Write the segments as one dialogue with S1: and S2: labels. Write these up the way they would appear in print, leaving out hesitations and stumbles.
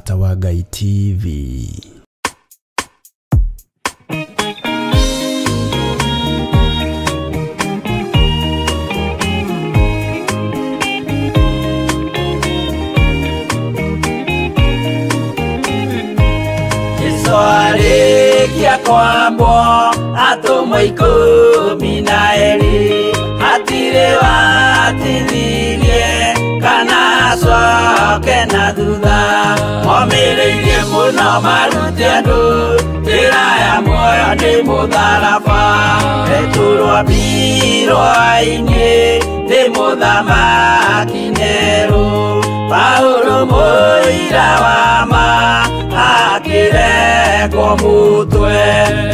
S1: Mũrata wa Ngai TV.
S2: Jesu arĩkia kwambwo atũmwo 12 hatirĩ watithirie kana acoke na thutha. Momĩrĩirie mũno marute andũ njĩra ya muoyo nĩ mũtharaba. Petero ambirwo ainĩ nĩ mũthamaki Nero. Paulo mũira wa ma akĩrekwo mũtwe.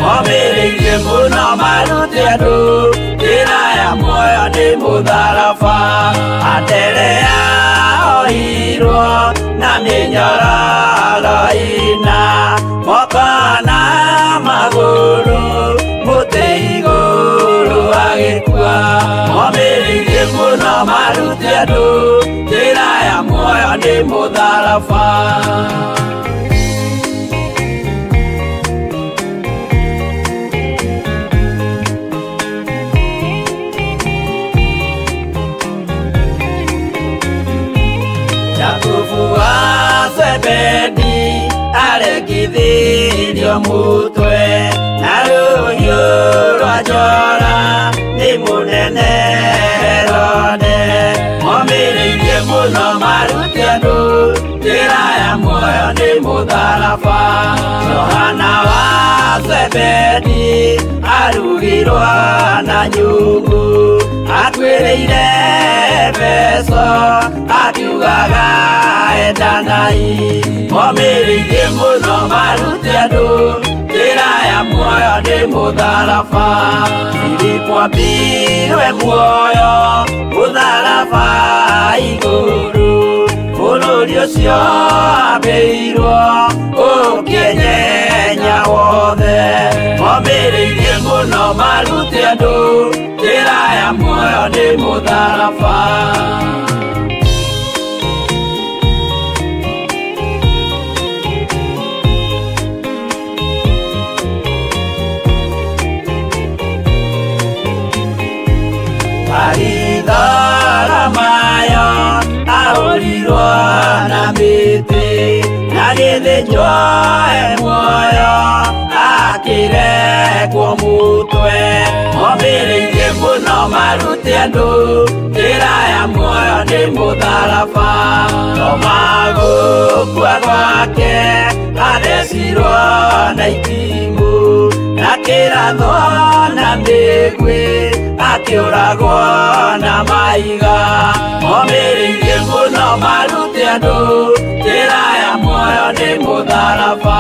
S2: Momĩrĩirie mũno marute andũ njĩra ya muoyo nĩ mũtharaba. Anderea oirwo na mĩnyororo ĩna moko na magũrũ mũtĩ igũrũ agĩkua. Momĩrĩirie mũno marute andũ njĩra ya muoyo nĩ mũtharaba. Jakubu wa Zebedi arekithirio mũtwe na rũhiũ rwa njora nĩ mũnene Herode. Momĩrĩirie mũno marute andũ njĩra ya muoyo nĩ mũtharaba. Johana wa Zebedi arugirwo na nyũngũ akuĩrĩire Efeso akiugaga endanai. Momĩrĩirie mũno marute andũ njĩra ya muoyo nĩ mũtharaba. Filipo ambirwe muoyo mũtharaba igũrũ. Bũrũri ũcio ambĩirwo ũkĩenyenya wothe. Momĩrĩirie mũno marute andũ njĩra ya muoyo nĩ mũtharaba. Baritholomayo ahũrirwo na mĩtĩ na gĩthĩnjwo e muoyo akĩrekwo mũtwe. Momĩrĩirie mũno marute andũ njĩra ya muoyo nĩ mũtharaba. Toma gũkua gwake athecirwo na itimũ na kĩrathwo na mĩguĩ akĩũragwo na mahiga. Momĩrĩirie mũno marute andũ njĩra ya muoyo nĩ mũtharaba.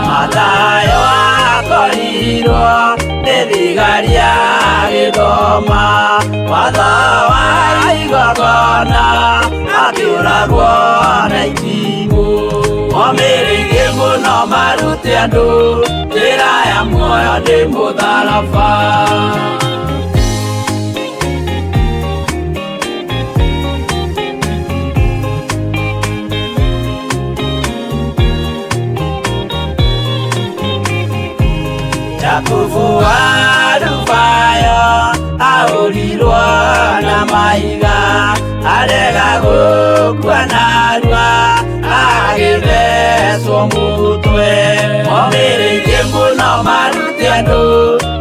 S2: Mathayo akorirwo nĩ thigari agĩthoma watho wa igongona akĩũragwo na itimũ. Momĩrĩirie mũno marute andũ njĩra ya muoyo nĩ mũtharaba. Jakubu wa Alufayo ahũrirwo na mahiga arega gũkua narua agĩthecwo mũtwe. Momĩrĩirie mũno marute andũ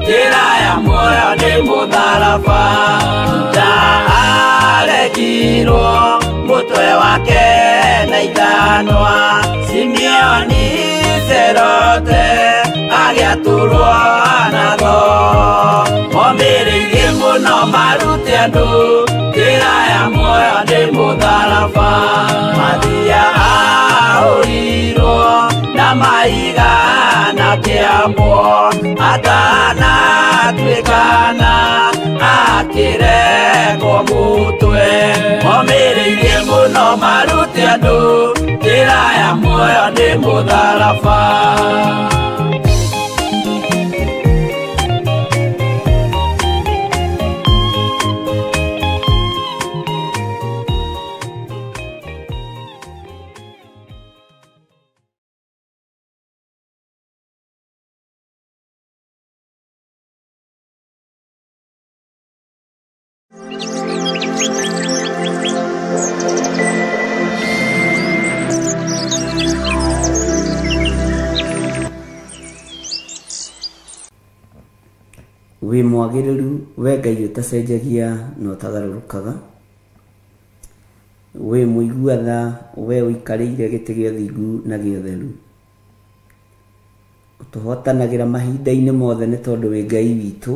S2: njĩra ya muoyo nĩ mũtharaba. Juda arekirwo mũtwe wake na ithanwa. Simeoni Cerote agĩatũrwo na thoo. Momĩrĩirie mũno marute andũ njĩra ya muoyo nĩ mũtharaba. Mathia ahũrirwo na mahiga na kĩambwo atanatuĩkana akĩrekwo mũtwe. Momĩrĩirie mũno marute andũ njĩra ya muoyo nĩ mũtharaba.
S1: Wĩ mwagĩrĩru we Ngai ũtacenjagia na ũtagarũrũkaga, wĩ mũigua tha we ũikarĩire gĩtĩ gĩa ũthingu na gĩa ũtheru, ũtũhotanagĩra mahinda-inĩ mothe nĩ tondũ wĩ Ngai witũ,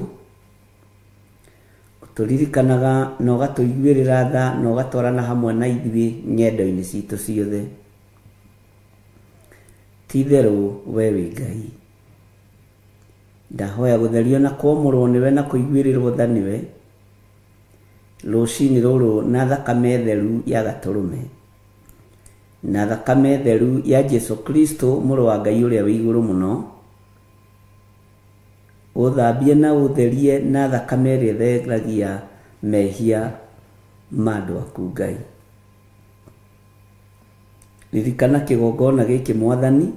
S1: ũtũririkanaga na ũgatũiguĩrĩra tha na ũgatwarana hamwe na ithuĩ ng'endo-inĩ citũ ciothe. Ti itherũ we wĩ Ngai. Ndahoya gũtherio na kwamũrwo nĩwe na kũiguĩrĩrwo tha nĩwe rũcinĩ rũrũ na thakame theru ya gatũrũme na thakame theru ya Jesu Kristo mũrũ wa Ngai ũrĩa wĩ igũrũ mũno, ũthambie na ũtherie na thakame ĩrĩa ĩtheragia mehia ma andũ aku Ngai. Ririkana kĩgongona gĩkĩ Mwathani,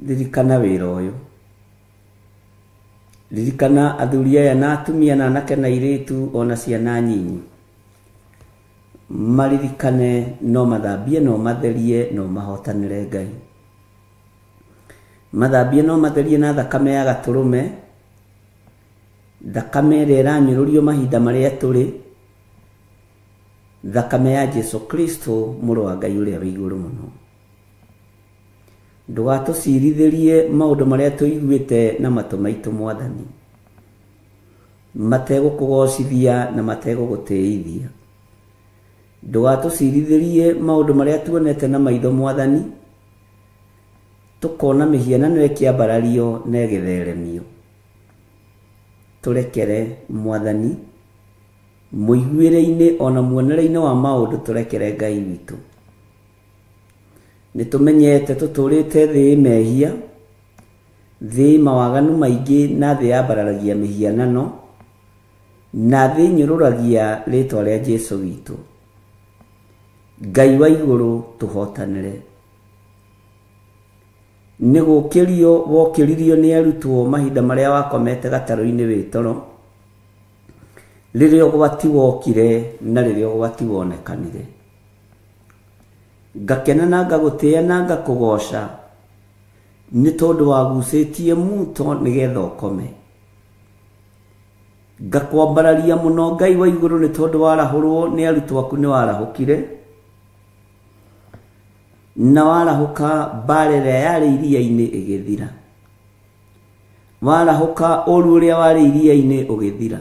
S1: ririkana wĩra ũyũ, ririkana athuri aya na atumia na anake na airĩtu ona ciana nyinyi, maririkane no mathambie no matherie no mahotanĩre Ngai, mathambie no matherie na thakame ya gatũrũme, thakame ĩrĩa ĩranyũrũrio mahinda marĩa tũrĩ, thakame ya Jesu Kristo mũrũ wa Ngai ũrĩa wĩ igũrũ mũno. Ndũgatũcirithĩrie maũndũ marĩa tũiguĩte na matũ maitũ Mwathani, mategũkũgocithia na mategũgũtĩithia. Ndũgatũcirithĩrie maũndũ marĩa tuonete na maitho Mwathani, tũkona mĩhianano ĩkĩambarario na ĩgĩtheremio. Tũrekere Mwathani mũiguĩre-inĩ ona muonere-inĩ wa maũndũ, tũrekere Ngai witũ. Nĩ tũmenyete tũtũrĩte thĩ mehia, thĩ mawaganu maingĩ, na thĩ yambararagia mĩhianano, na thĩ nyũrũragia rĩtwa rĩa Jesu witũ. Ngai wa igũrũ tũhotanĩre. Nĩ gũkĩrio wokĩririo nĩ arutwo mahinda marĩa wakomete gatarũ-inĩ wĩ toro, rĩrĩa ũgwati wokire na rĩrĩa ũgwati wonekanire. Ngakena na ngagũtĩĩa na ngakũgoca nĩ tondũ wagucĩtie muto nĩgetha ũkome. Ngakwambararia mũno Ngai wa igũrũ nĩ tondũ warahũrwo nĩ arutwo aku nĩ warahũkire, na warahũka mbara ĩrĩa yarĩ iria-inĩ ĩgĩthira, warahũka ũru ũrĩa warĩ iria-inĩ ũgĩthira,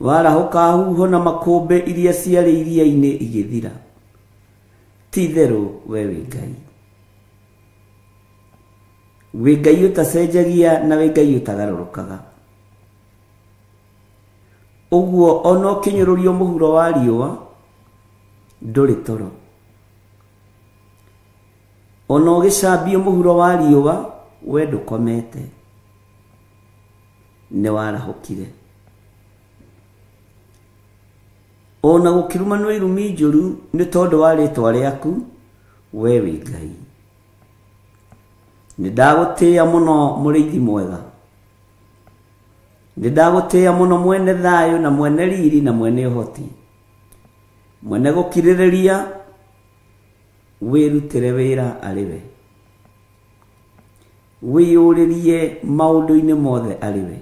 S1: warahũka huho na makũmbĩ iria ciarĩ iria-inĩ igĩthira. Ti itherũ we wĩ Ngai, wĩ Ngai ũtacenjagia na wĩ Ngai ũtagarũrũkaga. Ũguo ona ũkĩnyũrũrio mũhuro wa riũa ndũrĩ toro, ona ũgĩcambio mũhuro wa riũa we ndũkomete, nĩ warahũkire. Ona gũkĩrumanwo irumi njũru nĩ tondũ wa rĩtwa rĩaku, we wĩ Ngai. Nĩ ndagũtĩĩa mũno mũrĩithi mwega, nĩ ndagũtĩĩa mũno mwene thayũ na mwene riri na mwene ũhoti, mwene gũkirĩrĩria, wĩrutĩre wĩra arĩ we, wĩyũrĩrie maũndũ-inĩ mothe arĩ we.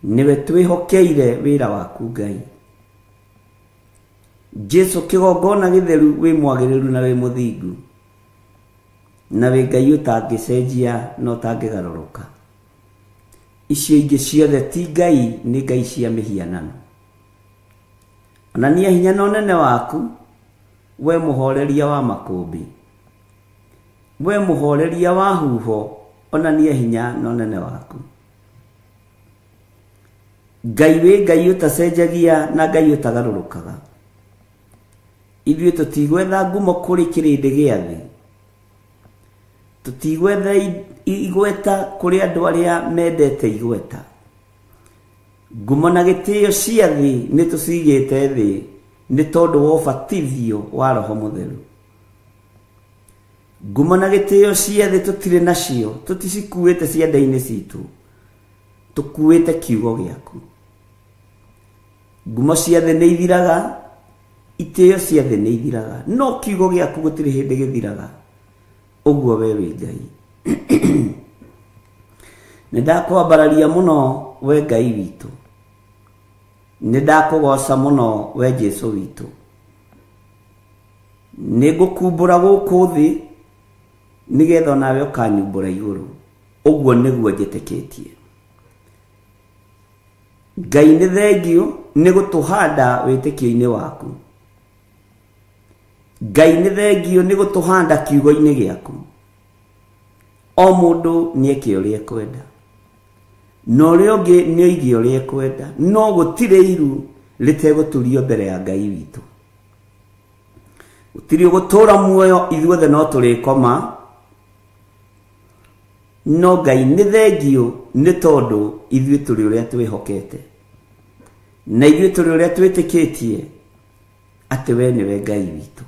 S1: Nĩwe twĩhokeire wĩra waku Ngai. Jesu kĩgongona gĩtheru wĩ mwagĩrĩru na wĩ mũthingu, na wĩ Ngai ũtangĩcenjia na ũtangĩgarũrũka. Icio ingĩ ciothe ti Ngai, nĩ ngai cia mĩhianano. Onania hinya na ũnene waku, we mũhoreria wa makũmbĩ, we mũhoreria wa huho, onania hinya na ũnene waku. Ngai wĩ Ngai ũtacenjagia na Ngai ũtagarũrũkaga. Ithuĩ tũtigwetha ngumo kũrĩ kĩrĩndĩ gĩa thĩ, tũtigwetha igweta kũrĩ andũ arĩa mendete igweta. Ngumo na gĩtĩo cia thĩ nĩ tũcigĩte thĩ nĩ tondũ wa ũbatithio wa Roho Mũtheru. Ngumo na gĩtĩo cia thĩ tũtirĩ nacio, tũticikuĩte ciande-inĩ citũ, tũkuĩte kiugo gĩaku. Ngumo cia thĩ nĩ ithiraga, itĩo cia thĩ nĩ ithiraga, no kiugo gĩaku gũtirĩ hĩndĩ gĩthiraga. Ũguo we wĩ Ngai. Nĩ ndakwambararia mũno we Ngai witũ, nĩ ndakũgoca mũno we Jesũ witũ. Nĩ ngũkumbũra gũkũ thĩ nĩgetha onawe ũkanyumbũra igũrũ. Ũguo nĩguo njĩtĩkĩtie. Ngai nĩ thengio nĩ gũtũhanda wĩtĩkio-inĩ waku. Ngai nĩ thengio nĩ gũtũhanda kiugo-inĩ gĩaku. O mũndũ nĩ eke ũrĩa ekwenda, na ũrĩa ũngĩ nĩ oige ũrĩa ekwenda, no gũtirĩ iru rĩtegũturio mbere ya Ngai witũ. Gũtirĩ ũgũtũra muoyo, ithuothe no tũrĩkoma, no Ngai nĩ thengio nĩ tondũ ithuĩ tũrĩ ũrĩa twĩhokete, na ithuĩ tũrĩ ũrĩa twĩtĩkĩtie atĩ we nĩwe Ngai witũ.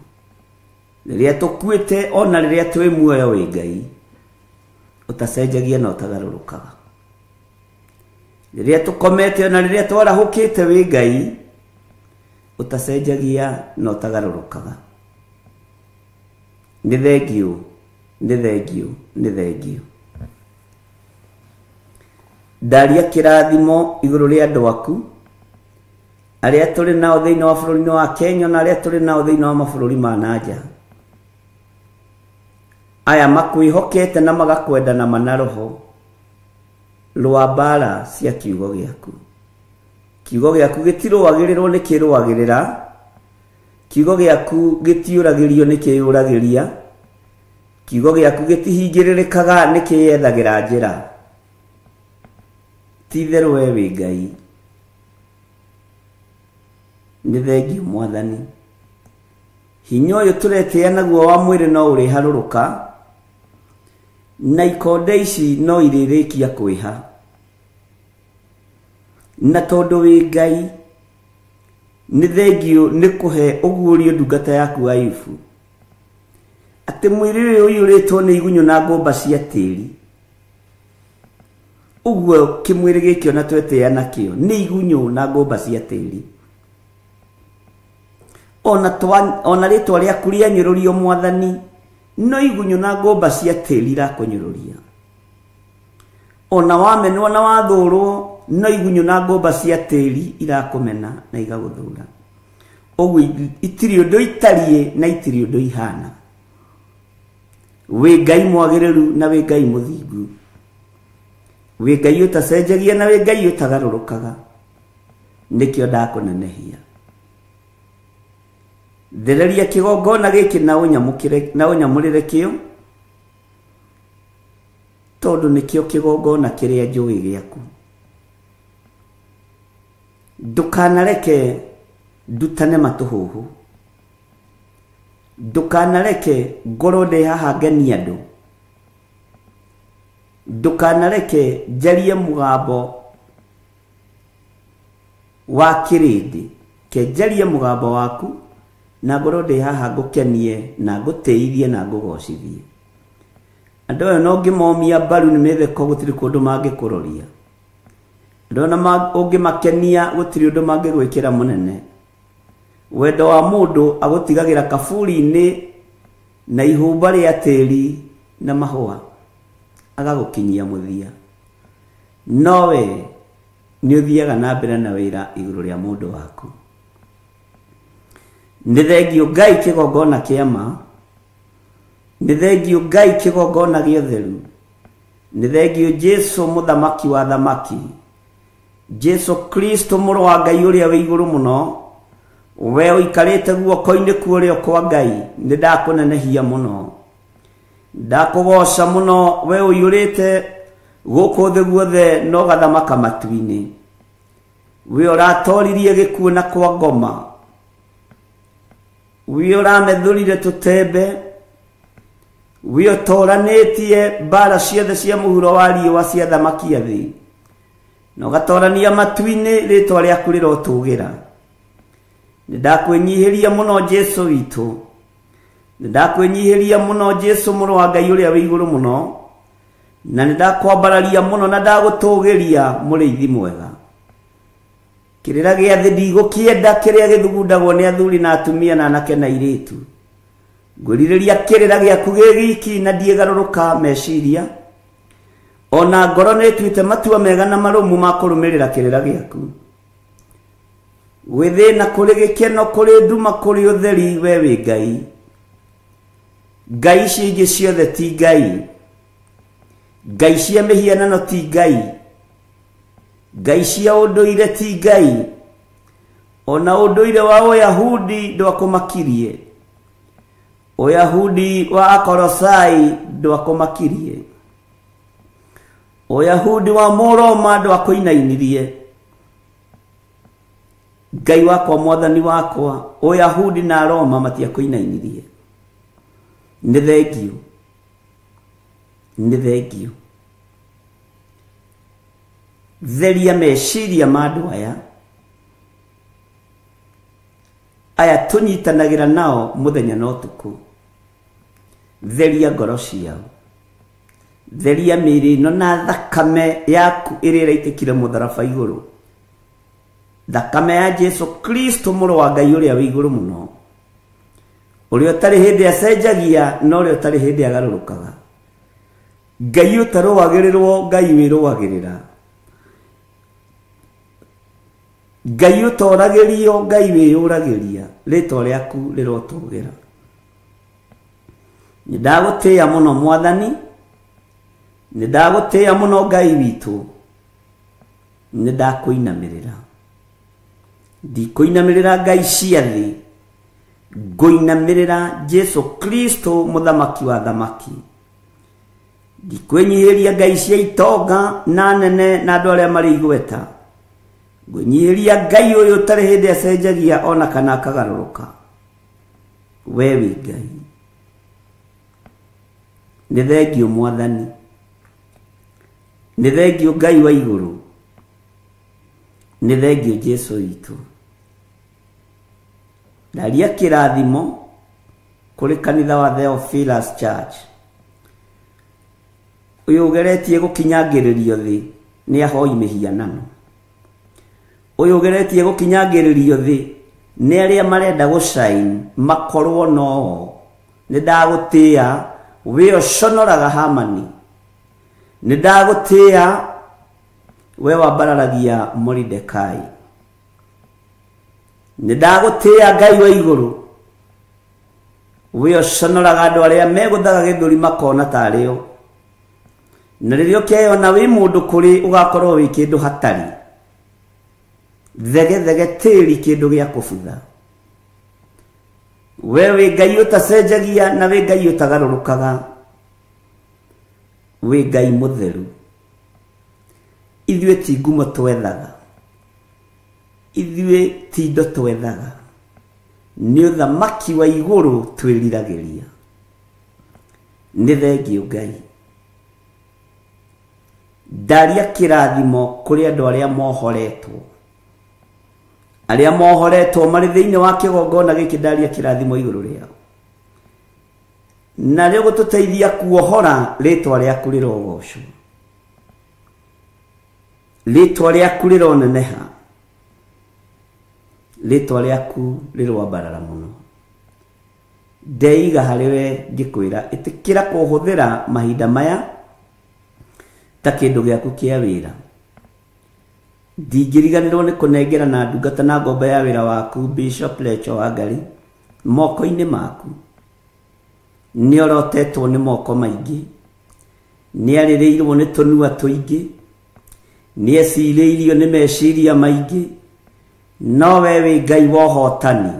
S1: Rĩrĩa tũkuĩte ona rĩrĩa twĩ muoyo wĩ Ngai ũtacenjagia na ũtagarũrũkaga. Rĩrĩa tũkomete ona rĩrĩa twarahũkĩte wĩ Ngai ũtacenjagia na ũtagarũrũkaga. Nĩ thengio, nĩ thengio, nĩ thengio. Ndaria kĩrathimo igũrũ rĩa andũ aku arĩa tũrĩ nao thĩinĩ wa bũrũri-inĩ wa Kenya na arĩa tũrĩ nao thĩinĩ wa mabũrũri ma nanja, aya makwĩhokete na magakwenda na mana roho rwa mbara cia kiugo gĩaku. Kiugo gĩaku gĩtirũagĩrĩrwo nĩ kĩrũagĩrĩra, kiugo gĩaku gĩtiũragĩrio nĩ kĩyũragĩria, kiugo gĩaku gĩtihingĩrĩrĩkaga nĩ kĩyethagĩra njĩra. Ti itherũ we wĩ Ngai. Nĩ thengio Mwathani. Hinya ũyũ tũretĩĩa naguo wa mwĩrĩ no ũrĩharũrũka, na ikonde ici no irĩrĩkia kwĩha. Na tondũ wĩ Ngai, nĩ thengio nĩ kũhe ũguũrio ndungata yaku Ayubu, atĩ mwĩrĩ ũyũ ũiyũrĩtwo nĩ igunyũ na ngũmba cia tĩri. Ũguo kĩmwĩrĩ gĩkĩ ona twetĩĩa nakĩo nĩ igunyũ na ngũmba cia tĩri. Ona rĩtwa rĩaku rĩanyũrũrio Mwathani, no igunyũ na ngũmba cia tĩri irakũnyũrũria. Ona wamenwo na wathũrwo, no igunyũ na ngũmba cia tĩri irakũmena na igagũthũra. Ũguo itirĩ ũndũ itariĩ na itirĩ ũndũ ihana. Wĩ Ngai mwagĩrĩru na wĩ Ngai mũthingu, wĩ Ngai ũtacenjagia na wĩ Ngai ũtagarũrũkaga. Nĩkĩo ndakũnenehia. Thereria kĩgongona gĩkĩ na ũnyamũkĩre, na ũnyamũrĩre kĩo, tondũ nĩkĩo kĩgongona kĩrĩa njũĩ gĩaku. Ndũkanareke ndutane matũhũhũ, ndũkanareke ngorwo ndĩ haha ngenie andũ, ndũkanareke njarie mũgambo wa kĩrĩndĩ, ke njarie mũgambo waku na ngorwo ndĩ haha ngũkenie na ngũtĩithie na ngũgocithie. Andũ aya no ũngĩmomia mbaru nĩ mĩtheko, gũtirĩ kũndũ mangĩkũroria. Andũ aya ũngĩmakenia gũtirĩ ũndũ mangĩgwĩkĩra mũnene. Wendo wa mũndũ agũtigagĩra kaburi-inĩ na ihũmba rĩa tĩri na mahũa, agagũkinyia mũthia. No we nĩ ũthiaga na mbere na wĩra igũrũ rĩa mũndũ waku. Nĩ thengio Ngai kĩgongona kĩa ma, nĩ thengio Ngai kĩgongona gĩa ũtheru, nĩ thengio Jesũ mũthamaki wa thamaki, Jesũ Kristo mũrũ wa Ngai ũrĩa wĩ igũrũ mũno, we ũikarĩte guoko-inĩ kwa ũrĩo kwa Ngai, nĩ ndakũnenehia mũno, ndakũgoca mũno, we ũiyũrĩte gũkũ thĩ guothe na ũgathamaka matu-inĩ. We ũratoririe gĩkuũ na kwa ngoma, we ũramethũrire tũtembe, we ũtoranĩtie mbara ciothe cia mũhuro wa riũa cia thamaki a thĩ, na ũgatorania matu-inĩ, rĩtwa rĩaku rĩrotũgĩra. Nĩ ndakwĩnyihĩria mũno Jesũ witũ, nĩ ndakwĩnyihĩria mũno Jesũ mũrũ wa Ngai ũrĩa wĩ igũrũ mũno, na nĩ ndakwambararia mũno na ndagũtũgĩria mũrĩithi mwega. Kĩrĩra gĩa thĩ ndigũkĩenda kĩrĩa gĩthugundagwo nĩ athuri na atumia na anake na airĩtu. Ngwĩrirĩria kĩrĩra gĩaku gĩ giki na ndiĩgarũrũka meciria. Ona ngoro nĩ ĩtuĩte matua mega na marũmu ma kũrũmĩrĩra kĩrĩra gĩaku. Gwĩthĩna kũrĩ gĩkeno, kũrĩ nduma, kũrĩ ũtheri, we wĩ Ngai. Ngai ici ingĩ ciothe ti Ngai. Ngai cia mĩhianano ti Ngai. Ngai cia ũndũire ti Ngai. Ona ũndũire wa Ũyahudi ndwakũmakirie. Ũyahudi wa Akorosai ndwakũmakirie. Ũyahudi wa Mũroma ndwakũinainirie. Ngai wakwa, mwathani wakwa, Ũyahudi na Roma matiakũinainirie. Nĩ thengio, nĩ thengio. Theria meciria ma andũ aya, aya tũnyitanagĩra nao mũthenya na ũtukũ. Theria ngoro ciao, theria mĩĩrĩ ĩno na thakame yaku ĩrĩa ĩraitĩkire mũtharaba igũrũ, thakame ya Jesu Kristo mũrũ wa Ngai ũrĩa wĩ igũrũ mũno, ũrĩa ũtarĩ hĩndĩ acenjagia na ũrĩa ũtarĩ hĩndĩ agarũrũkaga. Ngai ũtarũagĩrĩrwo, Ngai wĩrũagĩrĩra. Ngai ũtoragĩrio, Ngai wĩyũragĩria. Rĩtwa rĩaku rĩrotũgĩra. Nĩ ndagũtĩĩa mũno mwathani, nĩ ndagũtĩĩa mũno Ngai witũ, nĩ ndakũinamĩrĩra. Ndikũinamĩrĩra Ngai cia thĩ, ngũinamĩrĩra Jesu Kristo mũthamaki wa thamaki. Ndikwĩnyihĩria Ngai cia itonga na nene na andũ arĩa marĩ igweta. Ngwĩnyihĩria Ngai ũyũ ũtarĩ hĩndĩ acenjagia ona kana akagarũrũka. We wĩ Ngai. Nĩ thengio mwathani, nĩ thengio Ngai wa igũrũ, nĩ thengio Jesu witũ. Ndaria kĩrathimo kũrĩ kanitha wa Theophilus Church ũyũ ũgeretie gũkinyangĩrĩrio thĩ nĩ ahoi mĩhianano, ũyũ ũgeretie gũkinyangĩrĩrio thĩ nĩ arĩa marenda gũcain makorwo noo. Nĩ ndagũtĩĩa wĩ ũconoraga Hamani, nĩ ndagũtĩĩa we wambararagia Moridekai, nĩ ndagũtĩĩa Ngai wa igũrũ wĩ ũconoraga andũ arĩa megũthaga gĩthũri makona tarĩo, na rĩrĩa ũkeyona wĩ mũndũ kũrĩ ũgakorwo wĩ kĩndũ hatarĩ, thegethege tĩri kĩndũ gĩa kũbutha. We wĩ Ngai ũtacenjagia na wĩ Ngai ũtagarũrũkaga, wĩ Ngai mũtheru. Ithuĩ ti ngumo twethaga, ithuĩ ti indo twethaga, nĩ ũthamaki wa igũrũ twĩriragĩria. Nĩ thengio Ngai. Ndaria kĩrathimo kũrĩ andũ arĩa mohoretwo, arĩa mohoretwo marĩ thĩinĩ wa kĩgongona gĩkĩ. Ndaria kĩrathimo igũrũ rĩao, na rĩo gũtũteithia kuohora rĩtwa rĩaku rĩrogocwo, rĩtwa rĩaku rĩroneneha, rĩtwa rĩaku rĩroambarara mũno. Ndeiga harĩ we ngĩkwĩra ĩtĩkĩra kũhũthĩra mahinda maya ta kĩndũ gĩaku kĩa wĩra. Ndingĩriganĩrwo nĩ kũnengera na ndungata na ngombo ya wĩra waku Bishop Lecho Wangari moko-inĩ maku. Nĩ orotetwo nĩ moko maingĩ, nĩ arĩrĩirwo nĩ tũnua tũingĩ, nĩ ecirĩirio nĩ meciria maingĩ, no we wĩ Ngai wa ũhotani.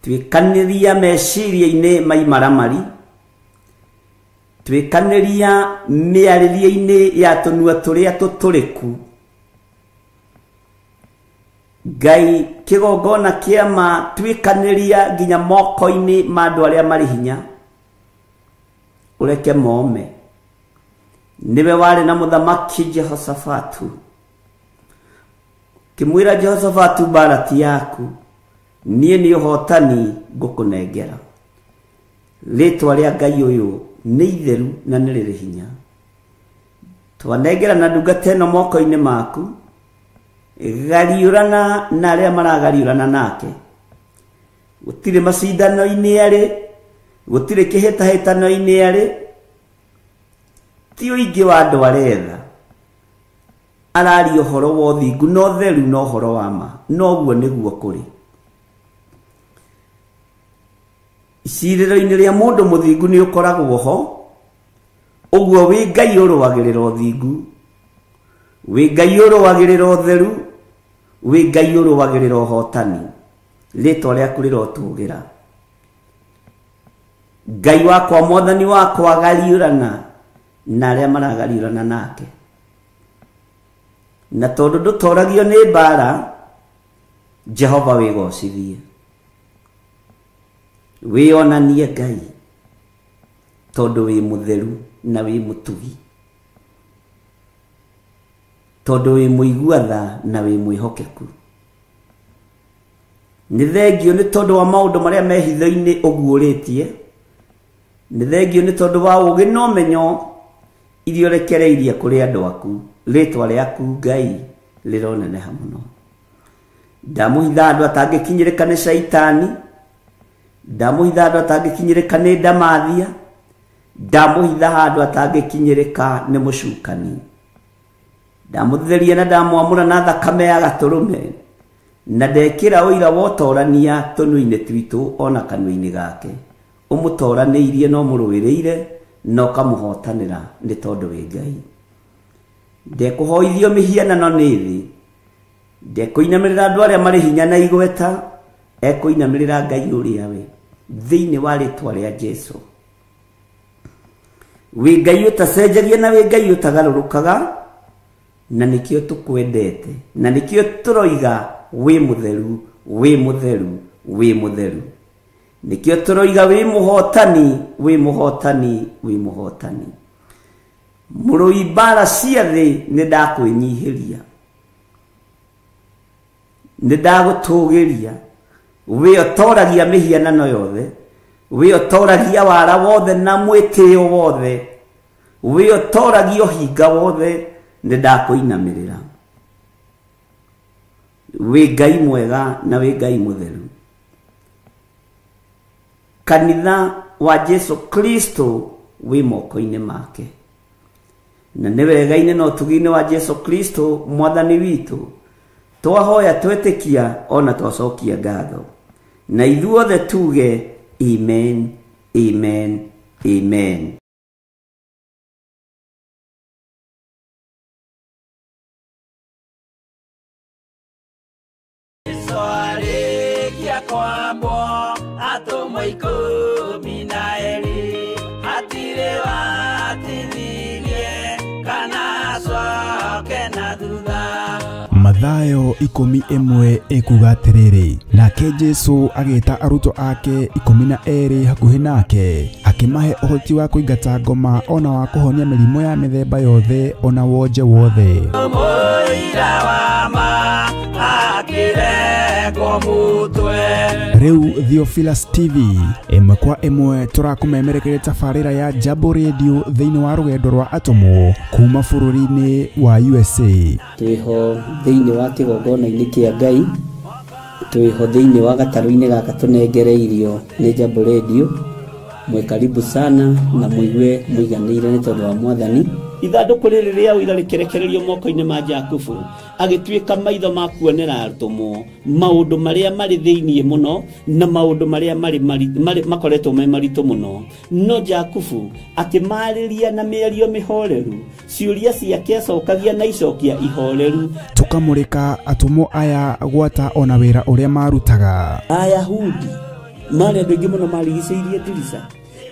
S1: Tuĩkanĩria meciria-inĩ ma imaramari, tuĩkanĩria mĩarĩrie-inĩ ya tũnua tũrĩa tũtũrĩku. Ngai kĩgongona kĩa ma tuĩkanĩria nginya moko-inĩ ma andũ arĩa marĩ hinya, ũreke mome. Nĩwe warĩ na mũthamaki Jehoshafatu, kĩmwĩra Jehoshafatu, mbara ti yaku, niĩ nĩ ũhotani ngũkũnengera. Rĩtwa rĩa Ngai ũyũ nĩ itheru na nĩ rĩrĩ hinya. Twanengera na ndungata ĩno moko-inĩ maku, Gariũrana na arĩa maragariũrana nake. Gũtirĩ macindano-inĩ arĩ, gũtirĩ kĩhĩtahĩtano-inĩ arĩ, ti ũingĩ wa andũ aretha. Araria ũhoro wa ũthingu na ũtheru na ũhoro wa ma, noguo nĩguo kũrĩ. Icirĩro-inĩ rĩa mũndũ mũthingu nĩ ũkoragwo ho, ũguo wĩ Ngai ũrũagĩrĩra ũthingu, wĩ Ngai ũrũagĩrĩra ũtheru, wĩ Ngai ũrũagĩrĩra ũhotani. Rĩtwa rĩaku rĩrotũgĩra. Ngai wakwa, mwathani wakwa, gariũrana na arĩa maragariũrana nake. Na tondũ ndũtoragio nĩ mbara, Jehova wĩgocithie, wĩonanie Ngai, tondũ wĩ mũtheru na wĩ mũtugi, tondũ wĩ mũigua tha na wĩ mwĩhokeku. Nĩ thengio nĩ tondũ wa maũndũ marĩa me hitho-inĩ ũguũrĩtie, nĩ thengio nĩ tondũ wa ũũgĩ na ũmenyo iria ũrekereirie kũrĩ andũ aku. Rĩtwa rĩaku Ngai rĩroneneha mũno. Ndamũhitha andũ atangĩkinyĩrĩka nĩ caitani, ndamũhitha andũ atangĩkinyĩrĩka nĩ ndamathia, ndamũhitha handũ atangĩkinyĩrĩka nĩ mũcukani. Ndamũtheria na ndamwamũra na thakame ya gatũrũme, na ndekĩra ũira wa ũtorania tũnua-inĩ twitũ ona kanua-inĩ gake. Ũmũtoranĩirie na ũmũrũĩrĩire na ũkamũhotanĩra nĩ tondũ wĩ Ngai. Ndekũhoithio mĩhianano nĩ thĩ, ndekũinamĩrĩra andũ arĩa marĩ hinya na igweta, ekũinamĩrĩra Ngai ũrĩa we, thĩinĩ wa rĩtwa rĩa Jesũ. Wĩ Ngai ũtacenjagia na wĩ Ngai ũtagarũrũkaga, na nĩkĩo tũkwendete, na nĩkĩo tũroiga wĩ mũtheru, wĩ mũtheru, wĩ mũtheru. Nĩkĩo tũroiga wĩ mũhotani, wĩ mũhotani, wĩ mũhotani. Mũrũi mbara cia thĩ nĩ ndakwĩnyihĩria, nĩ ndagũtũgĩria. Wĩ ũtoragia mĩhianano yothe, wĩ ũtoragia wara wothe na mwĩtĩo wothe, wĩ ũtoragia ũhinga wothe, nĩ ndakũinamĩrĩra. Wĩ Ngai mwega na wĩ Ngai mũtheru. Kanitha wa Jesu Kristo wĩ moko-inĩ make, na nĩ wega-inĩ na ũtugi-inĩ wa Jesu Kristo mwathani witũ twahoya twetĩkia ona twacokia ngatho, na ithuothe tuge amen, amen, amen.
S2: Arĩkia kwambwo atũmwo ikũmi na erĩ, hatirĩ watithirie kana acoke na thutha.
S3: Mathayo 11 ekuga atĩrĩrĩ, nake Jesũ agĩta arutwo ake 12 hakuhĩ nake, akĩmahe ũhoti wa kũingata ngoma ona wa kũhonia mĩrimũ ya mĩthemba yothe ona wonje wothe.
S2: Mũira wa ma akĩrengwo mũtwe.
S3: Rĩu Theophilus TV ĩmwe kwa ĩmwe tũrakũmemerekeria tabarĩra ya Jambo Radio thĩinĩ wa rũgendo rwa atũmwo kuma bũrũri-inĩ wa USA.
S1: Twĩho thĩinĩ wa kĩgongona-inĩ kĩa Ngai, twĩho thĩinĩ wa gatarũ-inĩ gaka tũnengereirio nĩ Jambo Radio. Mwĩ karibu sana na mũigue mũiganĩire nĩ tondũ wa mwathani. Ithandũkũ rĩrĩ rĩa ũira rĩkĩrekererio moko-inĩ ma Jakubu, agĩtuĩka maitho ma kuonera atũmwo maũndũ marĩa marĩ thĩinĩ mũno na maũndũ marĩa marĩ makoretwo me maritũ mũno. No Jakubu akĩmarĩria na mĩario mĩhoreru, ciũria ciake acokagia na icokia ihoreru.
S3: Tũkamũrĩka atũmwo aya gwata ona wĩra ũrĩa marutaga.
S1: Ayahudi marĩ andũ aingĩ mũno marigicĩirie ndirica.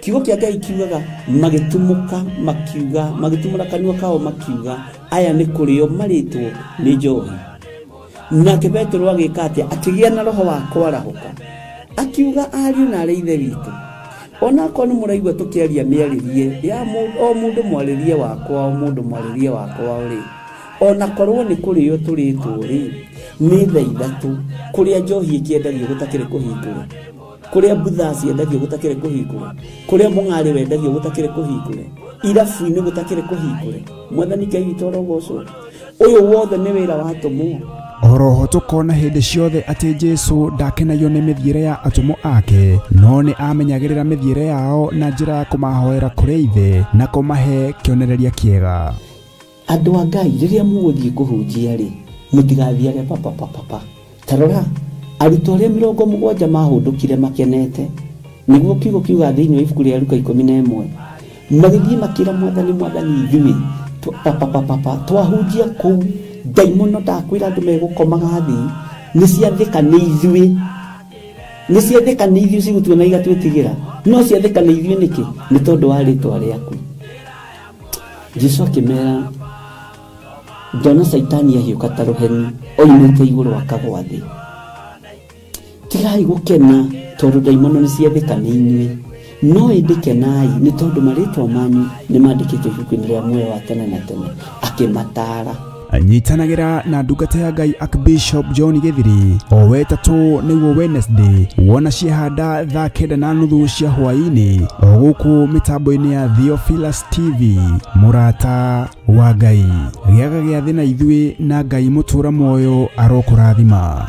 S1: Kiugo kĩa Ngai kiugaga magĩtumũka makiuga, magĩtumũra kanua kao makiuga, aya nĩ kũrĩo marĩtwo nĩ njohi. Nake Petero agĩka atĩa? Akĩgĩa na roho wa kwarahũka, akiuga ariũ na arĩ ithe witũ, onakorwo nĩ mũraigua tũkĩaria mĩarĩrie ya o mũndũ mwarĩrie wakwa, o mũndũ mwarĩrie wakwa rĩ, onakorwo nĩ kũrĩo tũrĩtwo rĩ, nĩ thaa ithatũ kũrĩa njohi ĩkĩendagio gũtakĩrĩ kũhingũre, kũrĩa mbutha ciendagio gũtakĩrĩ kũhingũre, kũrĩa mũng'arĩ wendagio gũtakĩrĩ kũhingũre, irabu-inĩ gũtakĩrĩ kũhingũre. Mwathani Ngai witũ arogocwo. Ũyũ wothe nĩ wĩra wa atũmwo.
S3: Oroho tũkona hĩndĩ ciothe atĩ Jesũ ndakenagio nĩ mĩthiĩre ya atũmwo ake, no nĩ amenyagĩrĩra mĩthiĩre yao na njĩra ya kũmahoera kũrĩ Ithe na kũmahe kĩonereria kĩega.
S1: Andũ a Ngai rĩrĩa mũgũthiĩ kũhunjia rĩ, mũtigathiage papapapapa. Ta rora, arutwo arĩa 70 mahũndũkire makenete, nĩguo kiugo kiuga thĩinĩ wa ibuku rĩa Luka 11, magĩthiĩ makĩra Mwathani, Mwathani ithuĩ papapapapa twahunjia kũu ndaimono ndakwĩra andũ megũkomaga thĩ, nĩ ciathĩka nĩ ithuĩ, nĩ ciathĩka nĩ ithuĩ cigũtuona igatwĩtigĩra, no ciathĩka nĩ ithuĩ nĩkĩ? Nĩ tondũ wa rĩtwa rĩaku. Jesũ akĩmera, ndona Caitani ahiũka ta rũheni oimĩte igũrũ akagwa thĩ. Tigai gũkena tondũ ndaimono nĩ ciathĩka nĩ inyuĩ, no ĩndĩ kenai nĩ tondũ marĩtwa manyu nĩ mandĩkĩtwo ibuku-inĩ rĩa muoyo wa tene na tene. Akĩmataara.
S3: Nyitanagĩra na ndungata ya Ngai Archbishop John Githiri o wetatũ nĩguo Wednesday wona ciehanda thaa 9:30 cia hwaĩ-inĩ o gũkũ mĩtambo-inĩ ya Theophilus TV. Mũrata wa Ngai, gĩaga gĩathĩ na ithuĩ na Ngai mũtũra muoyo arokũrathima.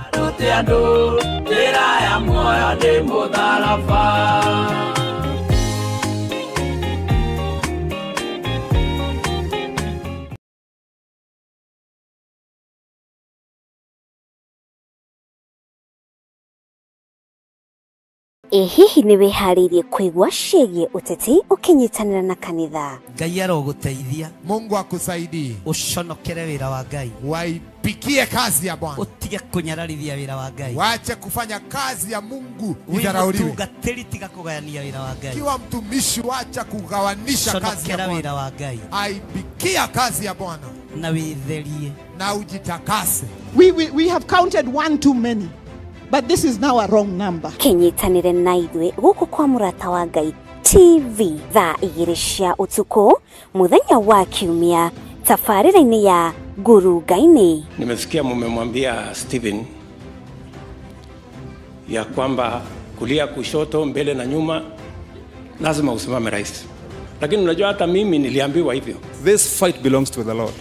S4: Ĩ hihi nĩ wĩharĩirie kũigua ciĩgiĩ ũteti ũkĩnyitanĩra na kanitha?
S5: Ngai arogũteithia.
S6: Mungu akusaidie.
S5: Ũconokere wĩra wa Ngai.
S6: Waipikie kazi ya Bwana.
S5: Ũtige kũnyararithia wĩra wa Ngai.
S6: Wache kufanya kazi ya Mungu idharauliwe.
S5: Wĩ tiga kũgayania wĩra wa Ngai.
S6: Kiwa mtumishi wacha kugawanisha kazi ya Bwana.
S5: Wĩra wa Ngai.
S6: Aipikia kazi ya Bwana.
S5: Na wĩtherie.
S6: Na ujitakase.
S7: We have counted one too many. But this is now a wrong number.
S4: Kĩnyitanĩre na ithuĩ gũkũ kwa Mũrata wa Ngai TV thaa 2 cia ũtukũ mũthenya wa Kiumia tabarĩra-inĩ ya Ngurunga-inĩ.
S8: Nimesikia mumemwambia Stephen ya kwamba kulia, kushoto, mbele na nyuma lazima usimame rais. Lakini unajua hata mimi niliambiwa hivyo.
S9: This fight belongs to the Lord.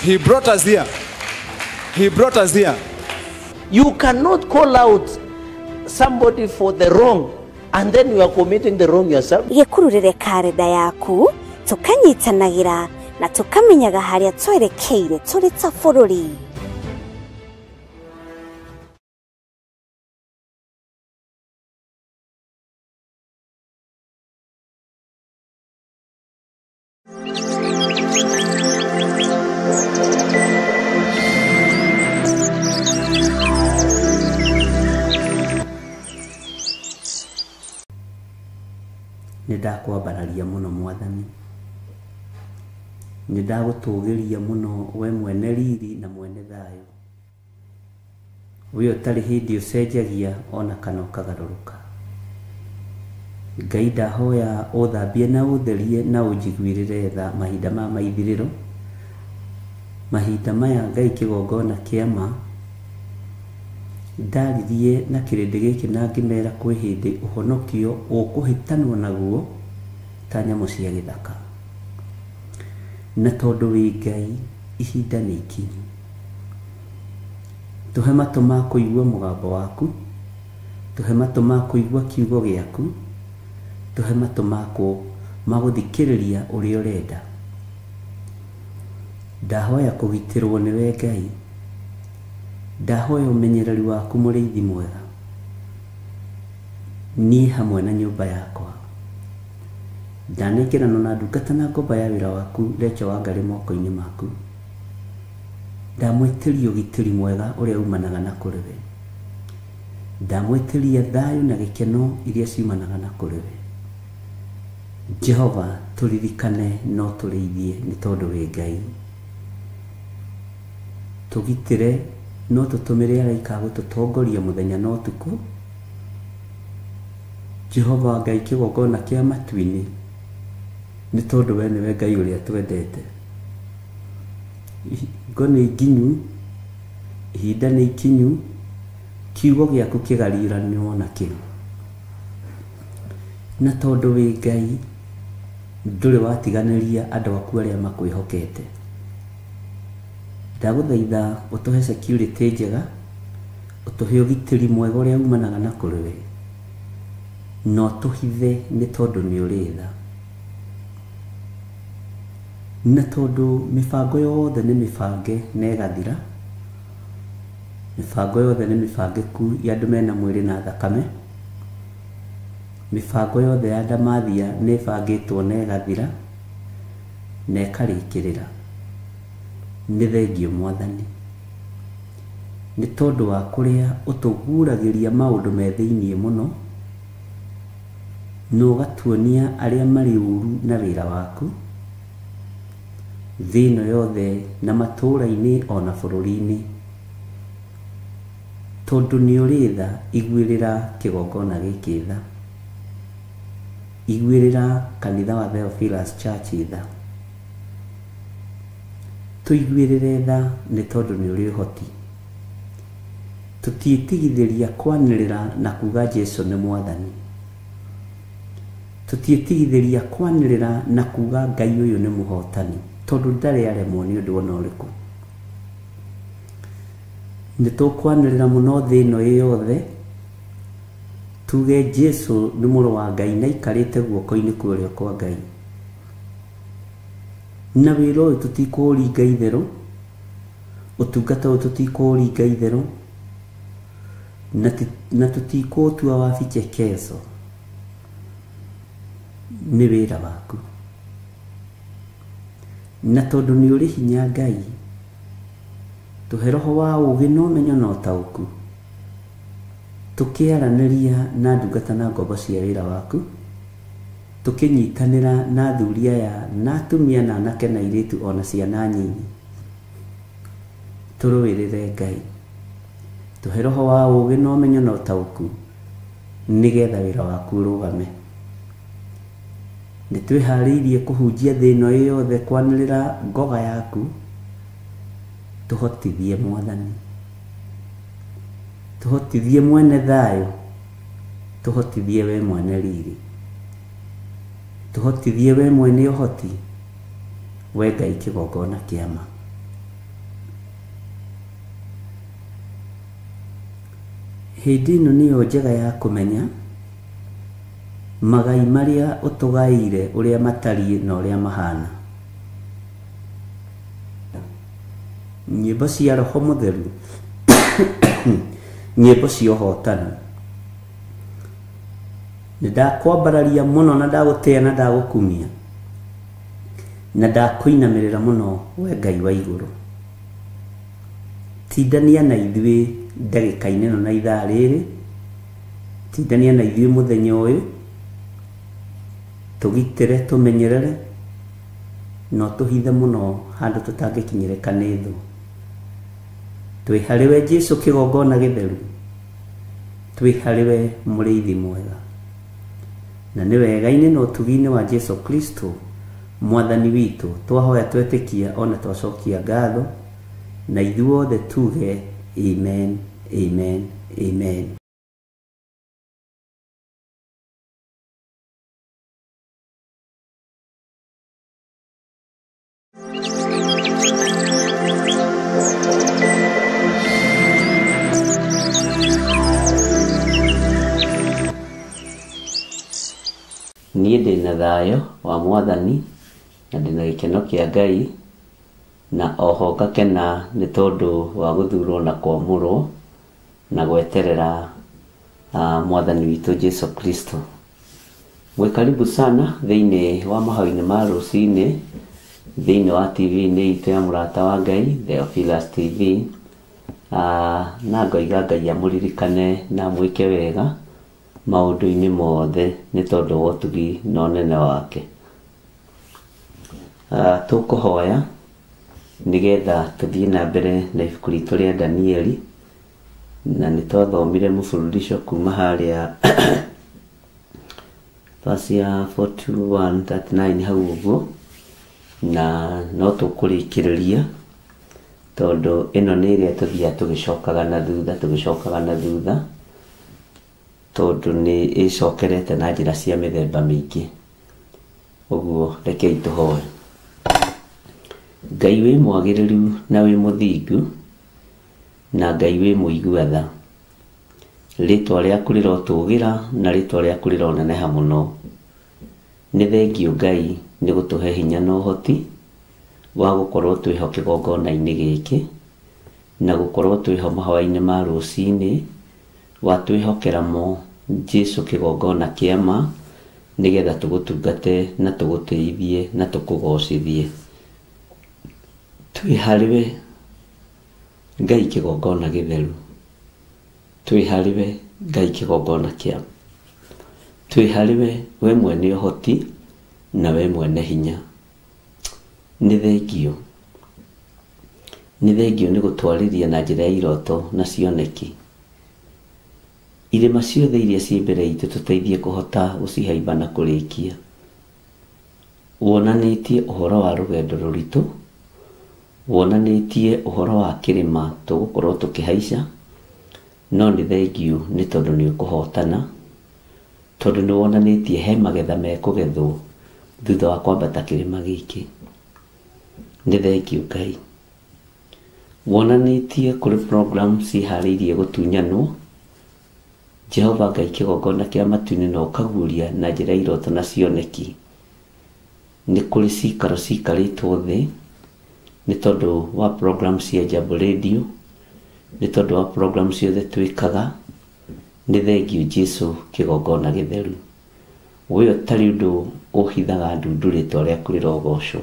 S9: He brought us here. He brought us here.
S10: You cannot call out somebody for the wrong and then you are committing the wrong yourself.
S4: Gĩkururĩre karenda yaku tũkanyitanagĩra na tũkamenyaga harĩa twerekeire tũrĩ ta bũrũri.
S1: Nĩ ndakwambararia mũno Mwathani, nĩ ndagũtũgĩria mũno we mwene riri na mwene thayũ, we ũtarĩ hĩndĩ ũcenjagia ona kana ũkagarũrũka. Ngai ndahoya ũthambie na ũtherie na ũnjiguĩrĩre tha mahinda ma maithirĩro, mahinda maya Ngai kĩgongona kĩa ma ndaririe na kĩrĩndĩ gĩkĩ na ngĩmera kwĩ hĩndĩ ũhonokio ũkũhĩtanwo naguo ta nyamũ cia gĩthaka. Na tondũ wĩ Ngai ihinda nĩ ikinyu, tũhe matũ ma kũigua mũgambo waku, tũhe matũ ma kũigua kiugo gĩaku, tũhe matũ ma gũthikĩrĩria ũrĩa ũrenda. Ndahoya kũgitĩrwo nĩwe Ngai, ndahoya ũmenyereri waku mũrĩithi mwega, niĩ hamwe na nyũmba yakwa. Ndanengerano na ndungata na ngomba ya wĩra waku Rachel Wangari moko-inĩ maku. Ndamwĩtĩria ũgitĩri mwega ũrĩa umanaga na kũrĩ we. Ndamwĩtĩria thayũ na gĩkeno iria ciumanaga na kũrĩ we. Jehova tũririkane no tũrĩithie nĩ tondũ wĩ Ngai. Tũgitĩre no tũtũmĩre araika gũtũtongoria mũthenya na ũtukũ. Jehova Ngai kĩgongona kĩa matu-inĩ, nĩ tondũ we nĩwe Ngai ũrĩa twendete. Hingo nĩ nginyu, ihinda nĩ ikinyu, kiugo gĩaku kĩgariũranwo nakĩo. Na tondũ wĩ Ngai ndũrĩ watiganĩria andũ aku arĩa makwĩhokete. Ndagũthaitha ũtũhe security njega, ũtũhe ũgitĩri mwega ũrĩa umanaga na kũrĩ we, na ũtũhithe nĩ tondũ nĩ ũrĩ tha. Na tondũ mĩbango yothe nĩ mĩbange na ĩgathira, mĩbango yothe nĩ mĩbangĩku ya andũ mena mwĩrĩ na thakame, mĩbango yothe ya ndamathia nĩ ĩbangĩtwo na ĩgathira na ĩkarĩkĩrĩra. Nĩ thengio Mwathani, nĩ tondũ wa kũrĩa ũtũguũragĩria maũndũ me thĩiniĩ mũno, na ũgatuonia arĩa marĩ ũru na wĩra waku thĩ ĩno yothe na matũũra-inĩ ona bũrũri-inĩ. Tondũ nĩ ũrĩ tha, iguĩrĩra kĩgongona gĩkĩ tha, iguĩrĩra kanitha wa Theophilus Church tha, tũiguĩrĩre tha nĩ tondũ nĩ ũrĩ ũhoti. Tũtiĩtigithĩria kwanĩrĩra na kuga Jesu nĩ Mwathani, tũtiĩtigithĩria kwanĩrĩra na kuga Ngai ũyũ nĩ mũhotani, tondũ ndarĩ aremwo nĩ ũndũ ona ũrĩkũ. Nĩ tũkwanĩrĩra mũno thĩ ĩno ĩ yothe, tuge Jesu nĩ mũrũ wa Ngai na aikarĩte guoko-inĩ kwa ũrĩo kwa Ngai. Na wĩra ũyũ tũtikũũringa itherũ, ũtungata ũyũ tũtikũũringa itherũ, na tũtikũũtua wa vichekezo. Nĩ wĩra waku. Na tondũ nĩ ũrĩ hinya Ngai, tũhe roho wa ũũgĩ na ũmenyo na ũtaũku, tũkĩaranĩria na ndungata na ngombo cia wĩra waku, tũkĩnyitanĩra na athuri aya na atumia na anake na airĩtu ona ciana nyinyi. Tũrũĩrĩre Ngai, tũhe roho wa ũũgĩ na ũmenyo na ũtaũku, nĩgetha wĩra waku ũrũgame. Nĩ twĩharĩirie kũhunjia thĩ ĩno ĩ yothe, kwanĩrĩra ngoga yaku. Tũhotithie Mwathani, tũhotithie mwene thayũ, tũhotithie we mwene riri, tũhotithie we mwene ũhoti, we Ngai kĩgongona kĩa ma. Hĩndĩ ĩno nĩyo njega ya kũmenya magai marĩa ũtũgaĩire ũrĩa matariĩ na ũrĩa mahana. Nyĩmbo cia Roho Mũtheru, nyĩmbo cia ũhotani. Nĩ ndakwambararia mũno na ndagũtĩa na ndagũkumia na ndakũinamĩrĩra mũno we Ngai wa igũrũ. Tindania na ithuĩ ndagĩka-inĩ ĩno na ithaa rĩrĩ, tindania na ithuĩ mũthenya ũyũ, tũgitĩre, tũmenyerere, na ũtũhithe mũno handũ tũtangĩkinyĩrĩka nĩ thũ. Twĩ harĩ we Jesu kĩgongona gĩtheru, twĩ harĩ we mũrĩithi mwega, na nĩ wega-inĩ na ũtugi-inĩ wa Jesu Kristo Mwathani witũ twahoya twetĩkia ona twacokia ngatho, na ithuothe tuge amen, amen, amen. Niĩ ndĩna thayũ wa Mwathani na ndĩna gĩkeno kĩa Ngai, na oho ngakena nĩ tondũ wa gũthurwo na kwamũrwo na gweterera Mwathani witũ Jesu Kristo. Mwĩ karibu sana thĩinĩ wa mahoya-inĩ ma rũcinĩ thĩinĩ wa TV-inĩ itũ ya Mũrata wa Ngai, Theophilus TV. Na ngoiga Ngai amũririkane na amwĩke wega maũndũ-inĩ mothe nĩ tondũ wa ũtugi na ũnene wake. Tũkũhoya nĩgetha tũthiĩ na mbere na ibuku ritũ rĩa Danieli, na nĩ twathomire mũburudisho kuma harĩa verse ya 41:39 hau ũguo, na no tũkũrĩkĩrĩria tondũ ĩno nĩ ĩrĩa tũthiaga tũgĩcokaga na thutha, tũgĩcokaga na thutha, tondũ nĩ ĩcokerete na njĩra cia mĩthemba mĩingĩ. Ũguo rekei tũhoe. Ngai wĩ mwagĩrĩru na wĩ mũthingu, na Ngai wĩ mũigua tha. Rĩtwa rĩaku rĩrotũgĩra na rĩtwa rĩaku rĩroneneha mũno. Nĩ thengiũ Ngai nĩ gũtũhe hinya na ũhoti wa gũkorwo twĩho kĩgongona-inĩ gĩkĩ, na gũkorwo twĩho mahoya-inĩ ma rũcinĩ, watwĩhokera mo Jesu kĩgongona kĩa ma, nĩgetha tũgũtungate na tũgũtĩithie na tũkũgocithie. Twĩ harĩwe Ngai kĩgongona gĩtheru, twĩ harĩwe Ngai kĩgongona kĩa ma, twĩ harĩwe we mwene ũhoti na we mwene hinya. Nĩ thengiũ, nĩ thengiũ nĩ gũtwarĩria na njĩra ya iroto na cioneki. Irĩma ciothe iria ciĩ mbere itũ tũteithie kũhota gũcihaimba na kũrĩkia. Wonanĩtie ũhoro wa rũgendo rũritũ, wonanĩtie ũhoro wa kĩrĩma tũgũkorwo tũkĩhaica, no nĩ thengiũ nĩ tondũ nĩ ũkũhotana, tondũ nĩ wonanĩtie he magetha mekũgethwo thutha wa kwambata kĩrĩma gĩkĩ. Nĩ thengiũ Ngai. Wonanĩtie kũrĩ program ciharĩirie gũtunyanwo, Jehova Ngai kĩgongona kĩa matu-inĩ na ũkaguũria na njĩra ya iroto na cioneki. Nĩ kũrĩ cikaro cikarĩtwo thĩ nĩ tondũ wa program cia Jambo Radio, nĩ tondũ wa program ciothe twĩkaga. Nĩ thengiũ Jesu kĩgongona gĩtheru. We ũtarĩ ũndũ ũhithaga ndundu, rĩtwa rĩaku rĩrogocwo.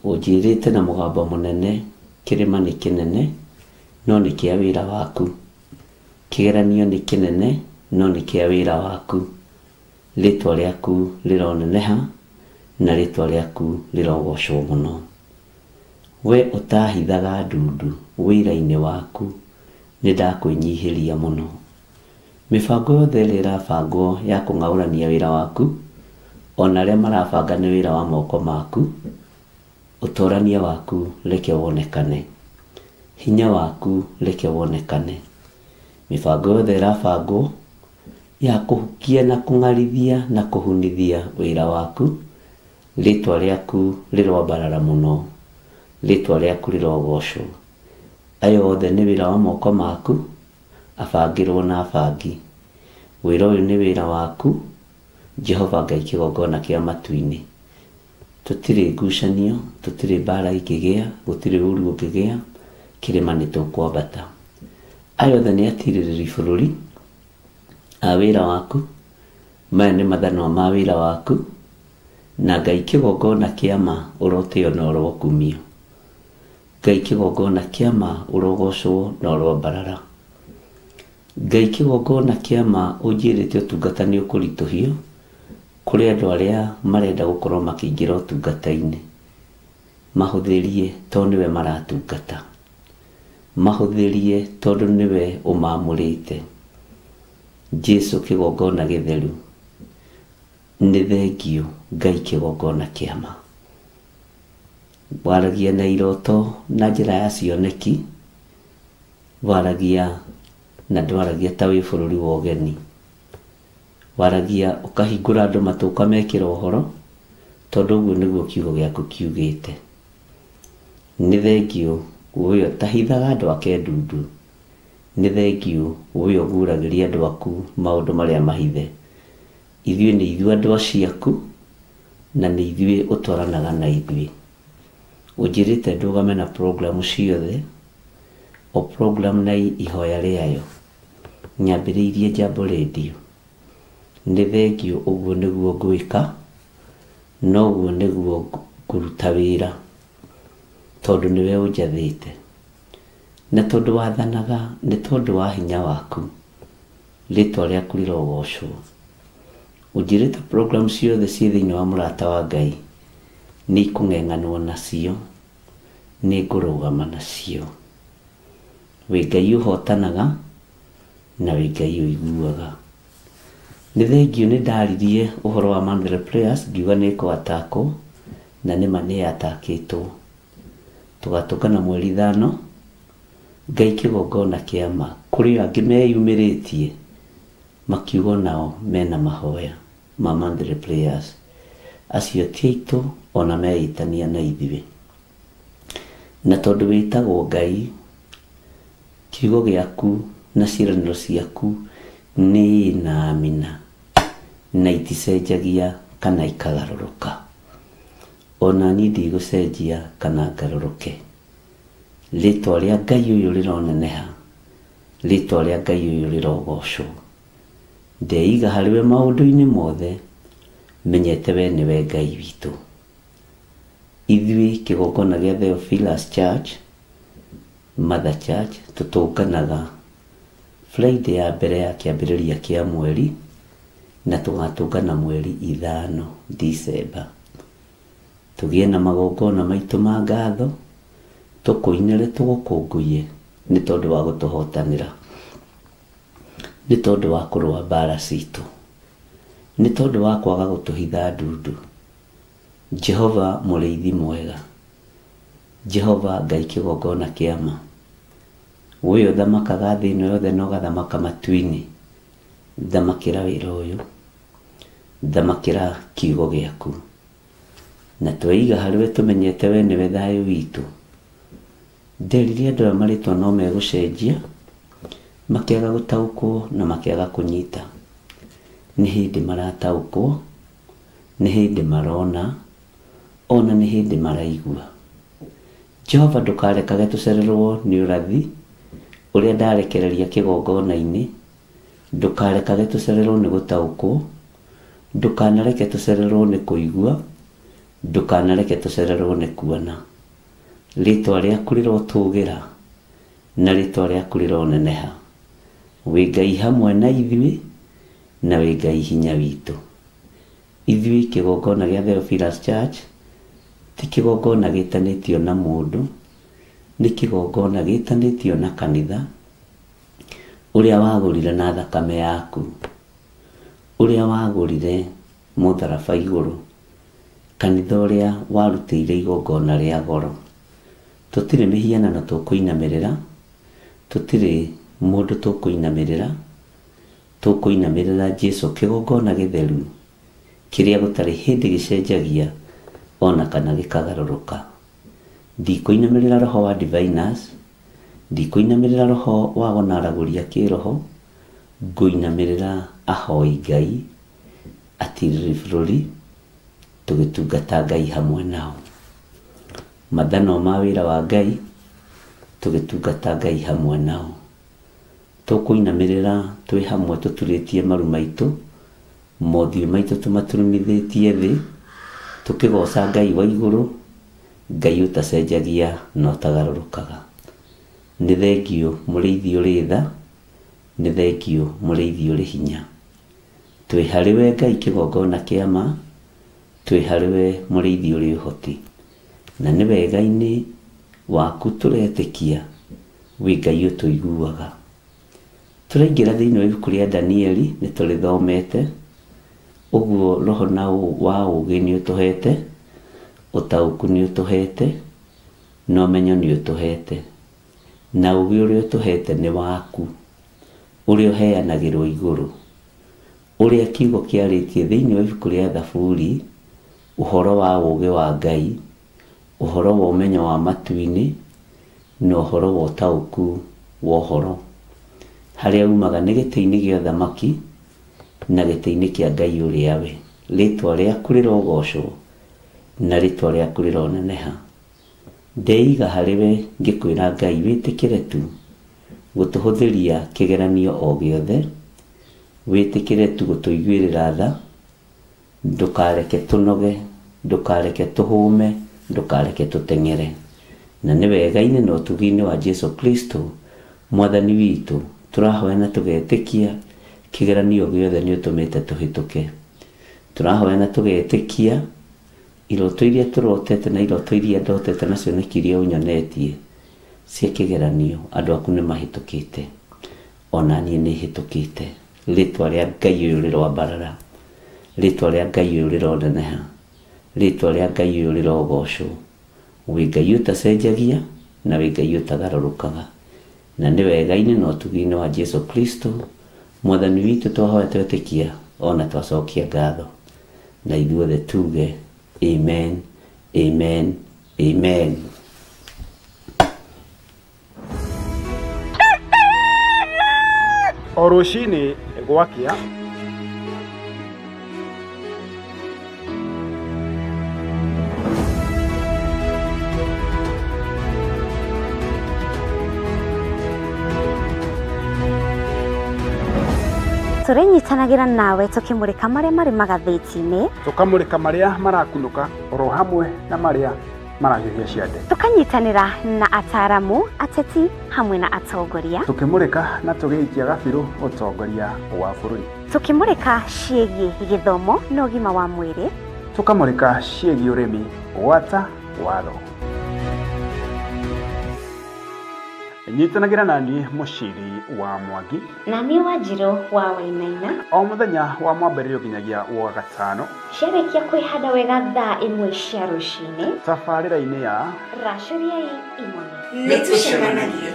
S1: Ũnjĩrĩte na mũgambo mũnene, kĩrĩma nĩ kĩnene, no nĩ kĩa wĩra waku. Kĩgeranio nĩ kĩnene, no nĩ kĩa wĩra waku. Rĩtwa rĩaku rĩroneneha na rĩtwa rĩaku rĩrogocwo mũno. We ũtahithaga ndundu wĩra-inĩ waku, nĩ ndakwĩnyihĩria mũno. Mĩbango yothe ĩrĩa ĩrabangwo ya kũng'aũrania wĩra waku, ona arĩa marabanga nĩ wĩra wa moko maku, ũtorania waku reke wonekane, hinya waku reke wonekane. Mĩbango yothe ĩrabangwo ya kũhukia na kũng'arithia na kũhunithia wĩra waku, rĩtwa rĩaku rĩroambarara mũno, rĩtwa rĩaku rĩrogocwo. Aya othe nĩ wĩra wa moko maku, abangĩrwo na abangi. Wĩra ũyũ nĩ wĩra waku, Jehova Ngai kĩgongona kĩa matu-inĩ. Tũtirĩ ngucanio, tũtirĩ mbara ingĩgĩa, gũtirĩ ũru ũngĩgĩa, kĩrĩma nĩ tũkwambata. Aya othe nĩ atirĩrĩri bũrũri a wĩra waku, maya nĩ mathanwa ma wĩra waku, na Ngai kĩgongona kĩa ma ũrotĩo na ũrokumio. Ngai kĩgongona kĩa ma ũrogocwo na ũroambarara. Ngai kĩgongona kĩa ma ũnjĩrĩte ũtungata nĩ ũkũritũhio kũrĩ andũ arĩa marenda gũkorwo makĩingĩra ũtungata-inĩ. Mahũthĩrie tondũ nĩwe maratungata, mahũthĩrie tondũ nĩwe ũmamũrĩte. Jesu kĩgongona gĩtheru, nĩ thengiũ Ngai kĩgongona kĩa ma. Waragia na iroto na njĩra ya cioneki, waragia na ndwaragia ta wĩ bũrũri wa ũgeni. Waragia ũkahingũra andũ matũ ũkamekĩra ũhoro, tondũ ũguo nĩguo kiugo gĩaku kiugĩte. Nĩ thengiũ we ũtahithaga andũ ake ndundu, nĩ thengiũ we ũguragĩria andũ aku maũndũ marĩa mahithe. Ithuĩ nĩ ithuĩ andũ aciaku, na nĩ ithuĩ ũtwaranaga na ithuĩ. Ũnjĩrĩte ndũgame na programu ciothe, o program na ihoya rĩayo. Nyambĩrĩirie Jambo Radio. Nĩ thengiũ ũguo nĩguo ngwĩka, noguo nĩguo ngũruta wĩra, tondũ nĩwe ũnjathĩte. Na tondũ wathanaga nĩ tondũ wa hinya waku, rĩtwa rĩaku rĩrogocwo. Ũnjĩrĩte program ciothe ciĩ thĩinĩ wa mũrata wa Ngai nĩ ikũng'eng'anwo nacio, nĩ ngũrũgama nacio. Wĩ Ngai ũhotanaga na wĩ Ngai ũiguaga. Nĩ thengiũ nĩ ndaririe ũhoro wa Monthly Prayers, ngiuga nĩ ĩkũatakwo, na nĩma nĩ yatakĩtwo. Tũgatũngana mweri 5, Ngai kĩgongona kĩa ma. Kũrĩ angĩ meyumĩrĩtie makiuga nao mena mahoya ma Monthly Prayers. Acio ti aitũ ona meĩtania na ithuĩ. Na tondũ wĩtagwo Ngai, kiugo gĩaku na ciĩranĩro ciaku nĩ na amina, na iticenjagia kana ikagarũrũka. Ona niĩ ndigũcenjia kana ngarũrũke. Rĩtwa rĩa Ngai ũyũ rĩroneneha, rĩtwa rĩa Ngai ũyũ rĩrogocwo. Ndeiga harĩwe maũndũ-inĩ mothe, menyete we nĩwe Ngai witũ. Ithuĩ kĩgongona gĩa Theophilus Church, Mother Church, tũtũnganaga Friday ya mbere ya kĩambĩrĩria kĩa mweri, na tũgatũngana mweri 5 December. Tũgĩe na magongona maitũ ma ngatho, tũkũinĩre tũgũkũngũiye nĩ tondũ wa gũtũhotanĩra, nĩ tondũ wa kũrũa mbara citũ, nĩ tondũ wa kwaga gũtũhitha ndundu. Jehova mũrĩithi mwega, Jehova Ngai kĩgongona kĩa ma, we ũthamakaga thĩ ĩno yothe na ũgathamaka matu-inĩ, thamakĩra wĩra ũyũ, thamakĩra kiugo gĩaku, na tweiga harĩwe tũmenyete we nĩwe thayũ witũ. Nderire andũ aya marĩtwa no megũcenjia, makĩaga gũtaũkwo na makĩaga kũnyita. Nĩ hĩndĩ marataũkwo, nĩ hĩndĩ marona, ona nĩ hĩndĩ maraigua. Jehova ndũkarekage tũcererwo nĩ ũrathi ũrĩa ndarekereria kĩgongona-inĩ, ndũkarekage tũcererwo nĩ gũtaũkwo, ndũkanareke tũcererwo nĩ kũigua, ndũkanareke tũcererwo nĩ kuona. Rĩtwa rĩaku rĩrotũgĩra na rĩtwa rĩaku rĩroneneha. Wĩ Ngai hamwe na ithuĩ na wĩ Ngai hinya witũ. Ithuĩ kĩgongona gĩa Theophilus Church ti kĩgongona gĩtanĩtio na mũndũ, nĩ kĩgongona gĩtanĩtio na kanitha ũrĩa wagũrire na thakame yaku, ũrĩa wagũrire mũtharaba igũrũ, kanitha ũrĩa warutĩire igongona rĩa goro. Tũtirĩ mĩhianano tũkũinamĩrĩra, tũtirĩ mũndũ tũkũinamĩrĩra, tũkũinamĩrĩra Jesũ kĩgongona gĩtheru kĩrĩa gũtarĩ hĩndĩ gĩcenjagia ona kana gĩkagarũrũka. Ndikũinamĩrĩra roho wa diviners, ndikũinamĩrĩra roho wa gũnaragũria kĩroho, ngũinamĩrĩra ahoi Ngai, atirĩrĩri bũrũri, tũgĩtungata Ngai hamwe nao. Mathano ma wĩra wa Ngai, tũgĩtungata Ngai hamwe nao. Tũkũinamĩrĩra twĩ hamwe tũturĩtie maru maitũ, mothiũ maitũ tũmaturumithĩtie thĩ, tũkĩgoca Ngai wa igũrũ, Ngai ũtacenjagia na ũtagarũrũkaga. Nĩ thengiũ mũrĩithi ũrĩ tha, nĩ thengiũ mũrĩithi ũrĩ hinya. Twĩ harĩwe Ngai kĩgongona kĩa ma, twĩ harĩwe mũrĩithi ũrĩ ũhoti. Na nĩ wega-inĩ waku tũretĩkia, wĩ Ngai ũtũiguaga. Tũraingĩra thĩinĩ wa ibuku rĩa Danieli, nĩ tũrĩthomete, ũguo roho na wa ũũgĩ nĩ ũtũhete, ũtaũku nĩ ũtũhete, na ũmenyo nĩ ũtũhete. Na ũũgĩ ũrĩa ũtũhete nĩ waku, ũrĩa ũheanagĩrwo igũrũ, ũrĩa kiugo kĩarĩtie thĩinĩ wa ibuku rĩa Thaburi, ũhoro wa ũũgĩ wa Ngai, ũhoro wa ũmenyo wa matu-inĩ, na ũhoro wa ũtaũku wa ũhoro. Harĩa umaga nĩ gĩtĩ-inĩ gĩa ũthamaki na gĩtĩ-inĩ kĩa Ngai ũrĩa we. Rĩtwa rĩaku rĩrogocwo na rĩtwa rĩaku rĩroneneha. Ndeiga harĩwe ngĩkwĩra Ngai wĩtĩkĩre tu gũtũhũthĩria kĩgeranio o gĩothe, wĩtĩkĩre tu gũtũiguĩrĩra tha, ndũkareke tũnoge, ndũkareke tũhũme, ndũkareke tũteng'ere. Na nĩ wega-inĩ na ũtugi-inĩ wa Jesũ Kristo mwathani witũ, tũrahoya na tũgetĩkia kĩgeranio gĩothe nĩ ũtũmĩte tũhĩtũke. Tũrahoya na tũgetĩkia iroto iria tũrotete na iroto iria ndotete na cioneki iria ũnyonetie cia kĩgeranio, andũ aku nĩ mahĩtũkĩte, ona niĩ nĩ hĩtũkĩte. Rĩtwa rĩa Ngai ũyũ rĩroambarara, rĩtwa rĩa Ngai ũyũ rĩroneneha, rĩtwa rĩa Ngai ũyũ rĩrogocwo. Wĩ Ngai ũtacenjagia na wĩ Ngai ũtagarũrũkaga. Na nĩ wega-inĩ na ũtugi-inĩ wa Jesũ Kristo mwathani witũ twahoya twetĩkia ona twacokia ngatho. Na ithuothe tuge amen, amen, amen.
S3: O rũcinĩ gwakĩa.
S4: Tũrĩnyitanagĩra nawe tũkĩmũrĩka marĩa marĩ magathĩti-inĩ,
S3: tũkamũrĩka marĩa marakunũka oro hamwe na marĩa marahiũhia ciande,
S4: tũkanyitanĩra na ataaramu, ateti hamwe na atongoria,
S3: tũkĩmũrĩka na tũgĩikia gabirũ ũtongoria wa bũrũri,
S4: tũkĩmũrĩka ciĩgiĩ gĩthomo na ũgima wa mwĩrĩ,
S3: tũkamũrĩka ciĩgiĩ ũrĩmi gwata watho. Nyitanagĩra naniĩ Mũciri wa Mwangi
S4: na niĩ Wanjirũ wa Wainaina
S3: o mũthenya wa mwambĩrĩrio nginyagia wa gatano,
S4: ciarĩkia kwĩhanda wega thaa 1 cia rũcinĩ,
S3: tabarĩra-inĩ ya
S4: Racũriai Imone.
S11: Nĩtũcemanagie.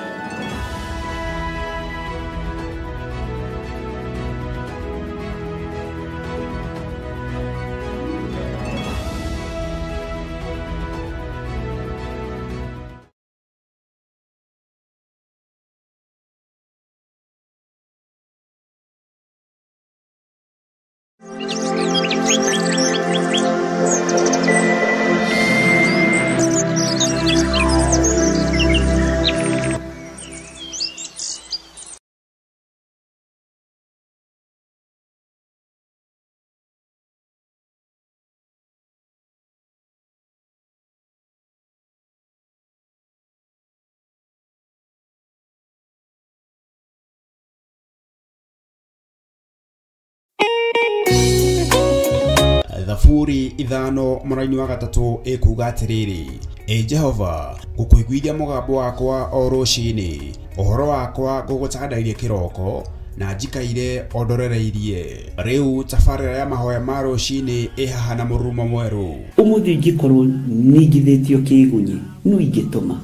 S3: Thaburi 5 mũraini wa 3 ĩkuga atĩrĩrĩ, Ĩ Jehova, ngũkũiguithia mũgambo wakwa o rũcinĩ, ũhoro wakwa ngũgũtandairie kĩroko, na njikaire o ndorereirie. Rĩu tabarĩra ya mahoya ma rũcinĩ ĩ haha na mũrurumo mwerũ.
S1: Ũmũthĩ ingĩkorwo ningithĩtio kĩgunyi, no ingĩtũma,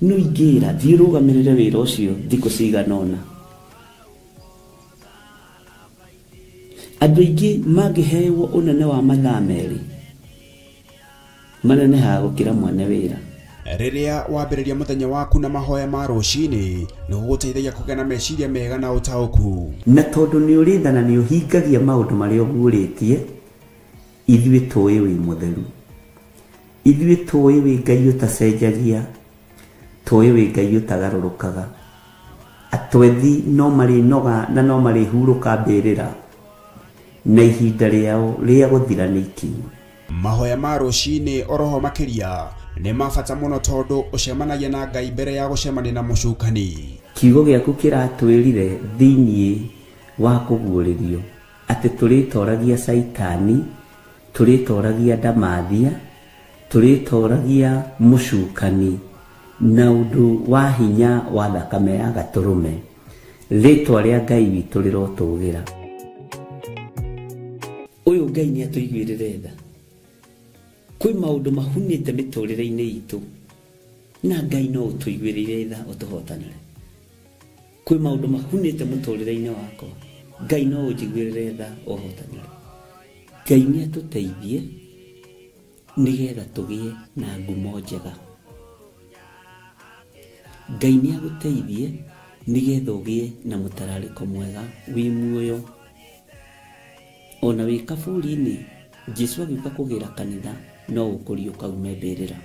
S1: no ingĩra thiĩ rũgamĩrĩre wĩra ũcio thikũ cigana ũna. Andũ aingĩ mangĩhewo ũnene wa mathaa 2 manenehaga gũkĩra mwene wĩra.
S3: Rĩrĩa wambĩrĩria mũthenya waku na mahoya ma rũcinĩ, nĩ gũgũteithagia kũgĩa na meciria mega na ũtaũku.
S1: Na tondũ nĩ ũrĩ tha na nĩ ũhingagia maũndũ marĩa ũguũrĩtie, ithuĩ tũĩ wĩ mũtheru, ithuĩ tũĩ wĩ Ngai ũtacenjagia, tũĩ wĩ Ngai ũtagarũrũkaga. Atwethi no marĩnoga na no marĩhurũka mbĩrĩra, na ihinda rĩao rĩa gũthira nĩ ikinyu.
S3: Mahoya ma rũcinĩ oroho makĩria nĩ ma bata mũno tondũ ũcemanagia na Ngai mbere ya gũcemania na mũcukani.
S1: Kiugo gĩaku kĩratwĩrire thĩiniĩ wa kũguũrĩrio atĩ tũrĩtoragia Caitani, tũrĩtoragia ndamathia, tũrĩtoragia mũcukani na ũndũ wa hinya wa thakame ya gatũrũme. Rĩtwa rĩa Ngai witũ rĩrotũgĩra. Ũyũ Ngai nĩ atũiguĩrĩre tha. Kwĩ maũndũ mahunĩte mĩtũrĩre-inĩ itũ na Ngai no ũtũiguĩrĩre tha ũtũhotanĩre. Kwĩ maũndũ mahunĩte mũtũrĩre-inĩ wakwa, Ngai no ũnjiguĩrĩre tha ũhotanĩre. Ngai nĩ atũteithie nĩgetha tũgĩe na ngumo njega. Ngai nĩ agũteithie nĩgetha ũgĩe na mũtararĩko mwega wĩ muoyo. Ona wĩ kaburi-inĩ, Jesũ agĩũka kũgĩra kanitha no ũkũriũka ume mbĩrĩra.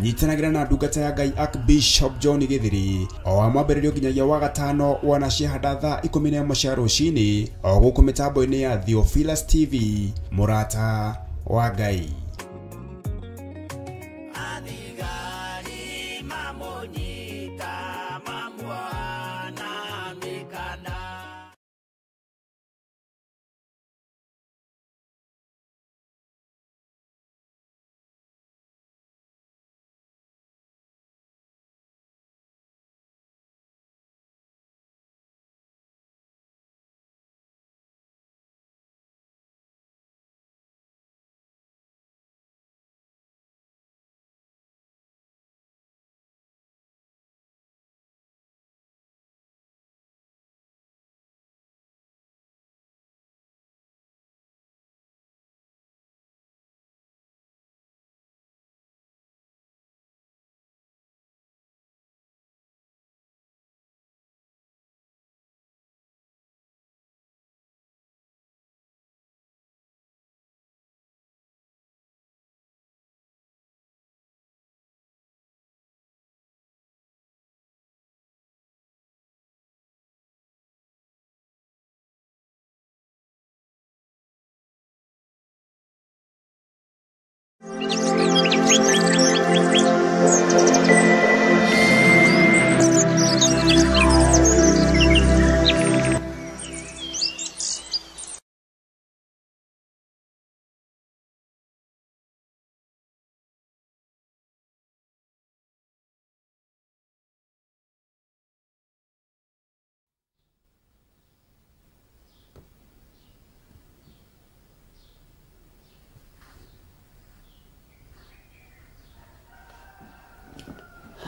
S3: Nyitanagĩra na ndungata ya Ngai Archbishop John Githiri o wa mwambĩrĩrio nginyagia wa gatano wana ciahanda thaa 11 cia rũcinĩ o gũkũ mĩtambo-inĩ ya Theophilus TV, mũrata wa Ngai.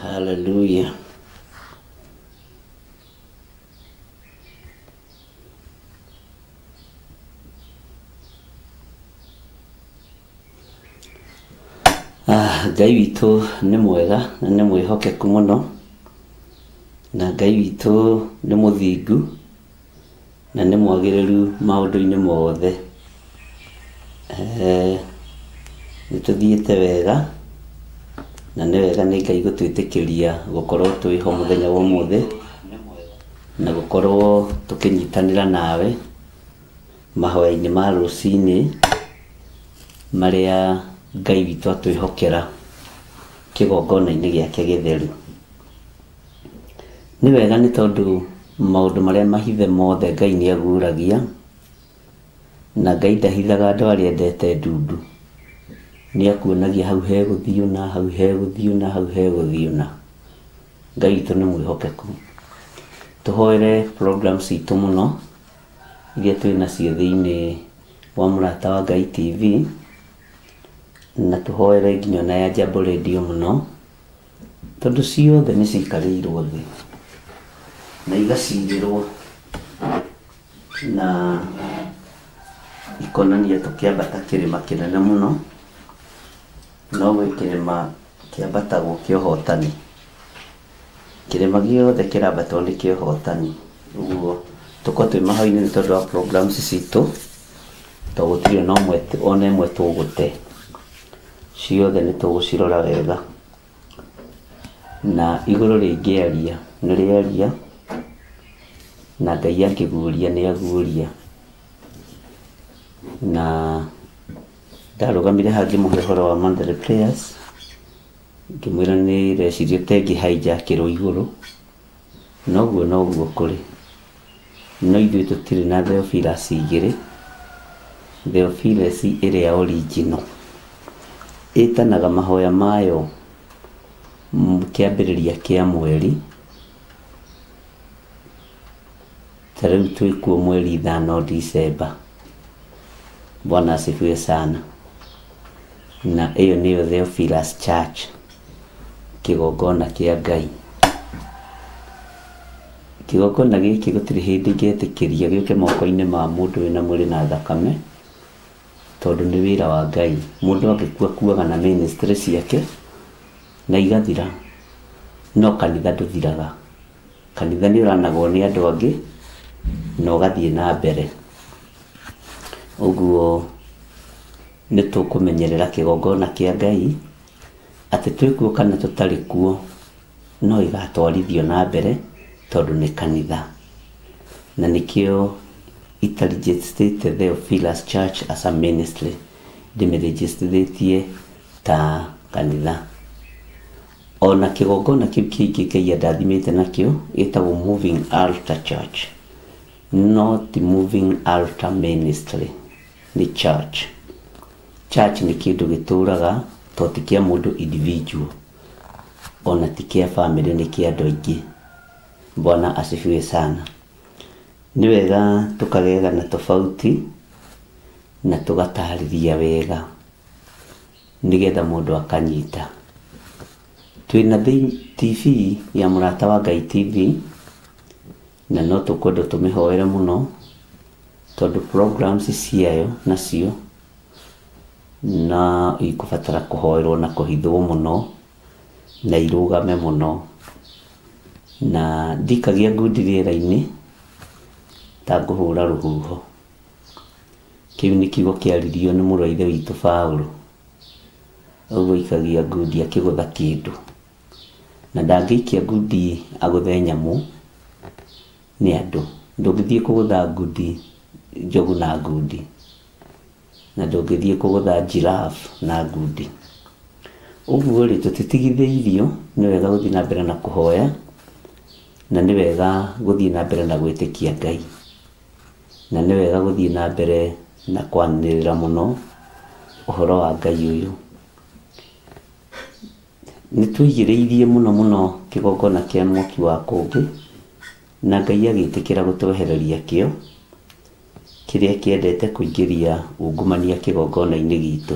S10: Hallelujah. Ngai witũ nĩ mwega na nĩ mwĩhokeku mũno, na Ngai witũ nĩ mũthingu na nĩ mwagĩrĩru maũndũ-inĩ mothe. Nĩ tũthiĩte wega na nĩ wega nĩ Ngai gũtwĩtĩkĩria gũkorwo twĩho mũthenya wa ũmũthĩ na gũkorwo tũkĩnyitanĩra nawe mahoya-inĩ ma rũcinĩ marĩa Ngai witũ atwĩhokera kĩgongona-inĩ gĩake gĩtheru. Nĩ wega nĩ tondũ maũndũ marĩa mahithe mothe Ngai nĩ aguũragia, na Ngai ndahithaga andũ arĩa endete ndundu. Nĩ akuonagia hau hegũthiĩ ũna, hau hegũthiĩ ũna, hau hegũthiĩ ũna. Ngai witũ nĩ mwĩhokeku. Tũhoere programs citũ mũno iria twĩ nacio thĩinĩ wa Mũrata wa Ngai TV, na tũhoere nginya ona ya Jambo Radio mũno, tondũ ciothe nĩ cikarĩirwo thĩ na igacirĩrwo na ikonania tũkĩambata kĩrĩma kĩnene mũno, no gwĩ kĩrĩma kĩambatagwo kĩa ũhotani. Kĩrĩma gĩothe kĩrambatwo nĩ kĩa ũhotani. Ũguo tũkorwo twĩ mahoya-inĩ nĩ tondũ wa programs citũ, tondũ gũtirĩ ona ĩmwe tũgũte. Ciothe nĩ tũgũcirora wega, na igũrũ rĩngĩaria nĩ rĩaria, na Ngai angĩguũria nĩ aguũria. Na ndarũgamire haha ngĩmũhe ũhoro wa monthly prayers, ngĩmwĩra nĩ reciria ta ĩngĩ hijackĩrwo igũrũ, noguo noguo kũrĩ. No ithuĩ tũtirĩ na Theophilus igĩrĩ, Theophilus ĩrĩa original ĩtanaga mahoya mayo kĩambĩrĩria kĩa mweri. Ta rĩu twĩkuo mweri 5 December. Bwana asifiwe sana. Na ĩyo nĩyo Theophilus Church, kĩgongona kĩa Ngai. Kĩgongona gĩkĩ gũtirĩ hĩndĩ ingĩetĩkĩria gĩũke moko-inĩ ma mũndũ wĩna mwĩrĩ na thakame, tondũ nĩ wĩra wa Ngai. Mũndũ angĩkua akuaga na ministry ciake na igathira, no kanitha ndũthiraga. Kanitha nĩ ũranagwo nĩ andũ angĩ na ũgathiĩ na mbere. Ũguo nĩ tũkũmenyerera kĩgongona kĩa Ngai atĩ twĩkuo kana tũtarĩ kuo, no ĩgatwarithio na mbere tondũ nĩ kanitha. Na nĩkĩo itaregistrĩte Theophilus Church as a ministry, ndĩmĩregistrĩtie ta kanitha. Ona kĩgongona kĩu kĩngĩ Ngai andathimĩte nakĩo gĩtagwo Moving Altar Church, not Moving Altar Ministry, nĩ church. Church nĩ kĩndũ gĩtũraga to ti kĩa mũndũ individual, ona ti kĩa family, nĩ kĩa andũ aingĩ. Bwana asifiwe sana. Nĩ wega tũkagegana tofauti na tũgatarĩria wega nĩgetha mũndũ akanyita. Twĩna TV ya Mũrata wa Ngai TV, na no tũkwenda tũmĩhoere mũno tondũ programs ciayo nacio na ikũbatara kũhoerwo na kũhithwo mũno na irũgame mũno, na ndikagia ngundi rĩera-inĩ ta ngũhũra rũhuho. Kĩu nĩ kiugo kĩaririo nĩ mũrũ wa ithe witũ Paũlũ. Ũguo ikagia ngundi akĩgũtha kĩndũ, na ndangĩikia ngundi agũthe nyamũ nĩ andũ. Ndũngĩthiĩ kũgũtha ngundi njogu na ngundi, na ndũngĩthiĩ kũgũtha giraffe na ngundi. Ũguo rĩ, tũtitigithĩirio, nĩ wega gũthiĩ na mbere na kũhoya, na nĩ wega gũthiĩ na mbere na gwĩtĩkia Ngai, na nĩ wega gũthiĩ na mbere na kwanĩrĩra mũno ũhoro wa Ngai ũyũ. Nĩ tũigĩrĩirie mũno mũno kĩgongona kĩa mwaki wa kũngĩ, na Ngai agĩtĩkĩra gũtwehereria kĩo kĩrĩa kĩendete kũingĩria ungumania kĩgongona-inĩ gitũ.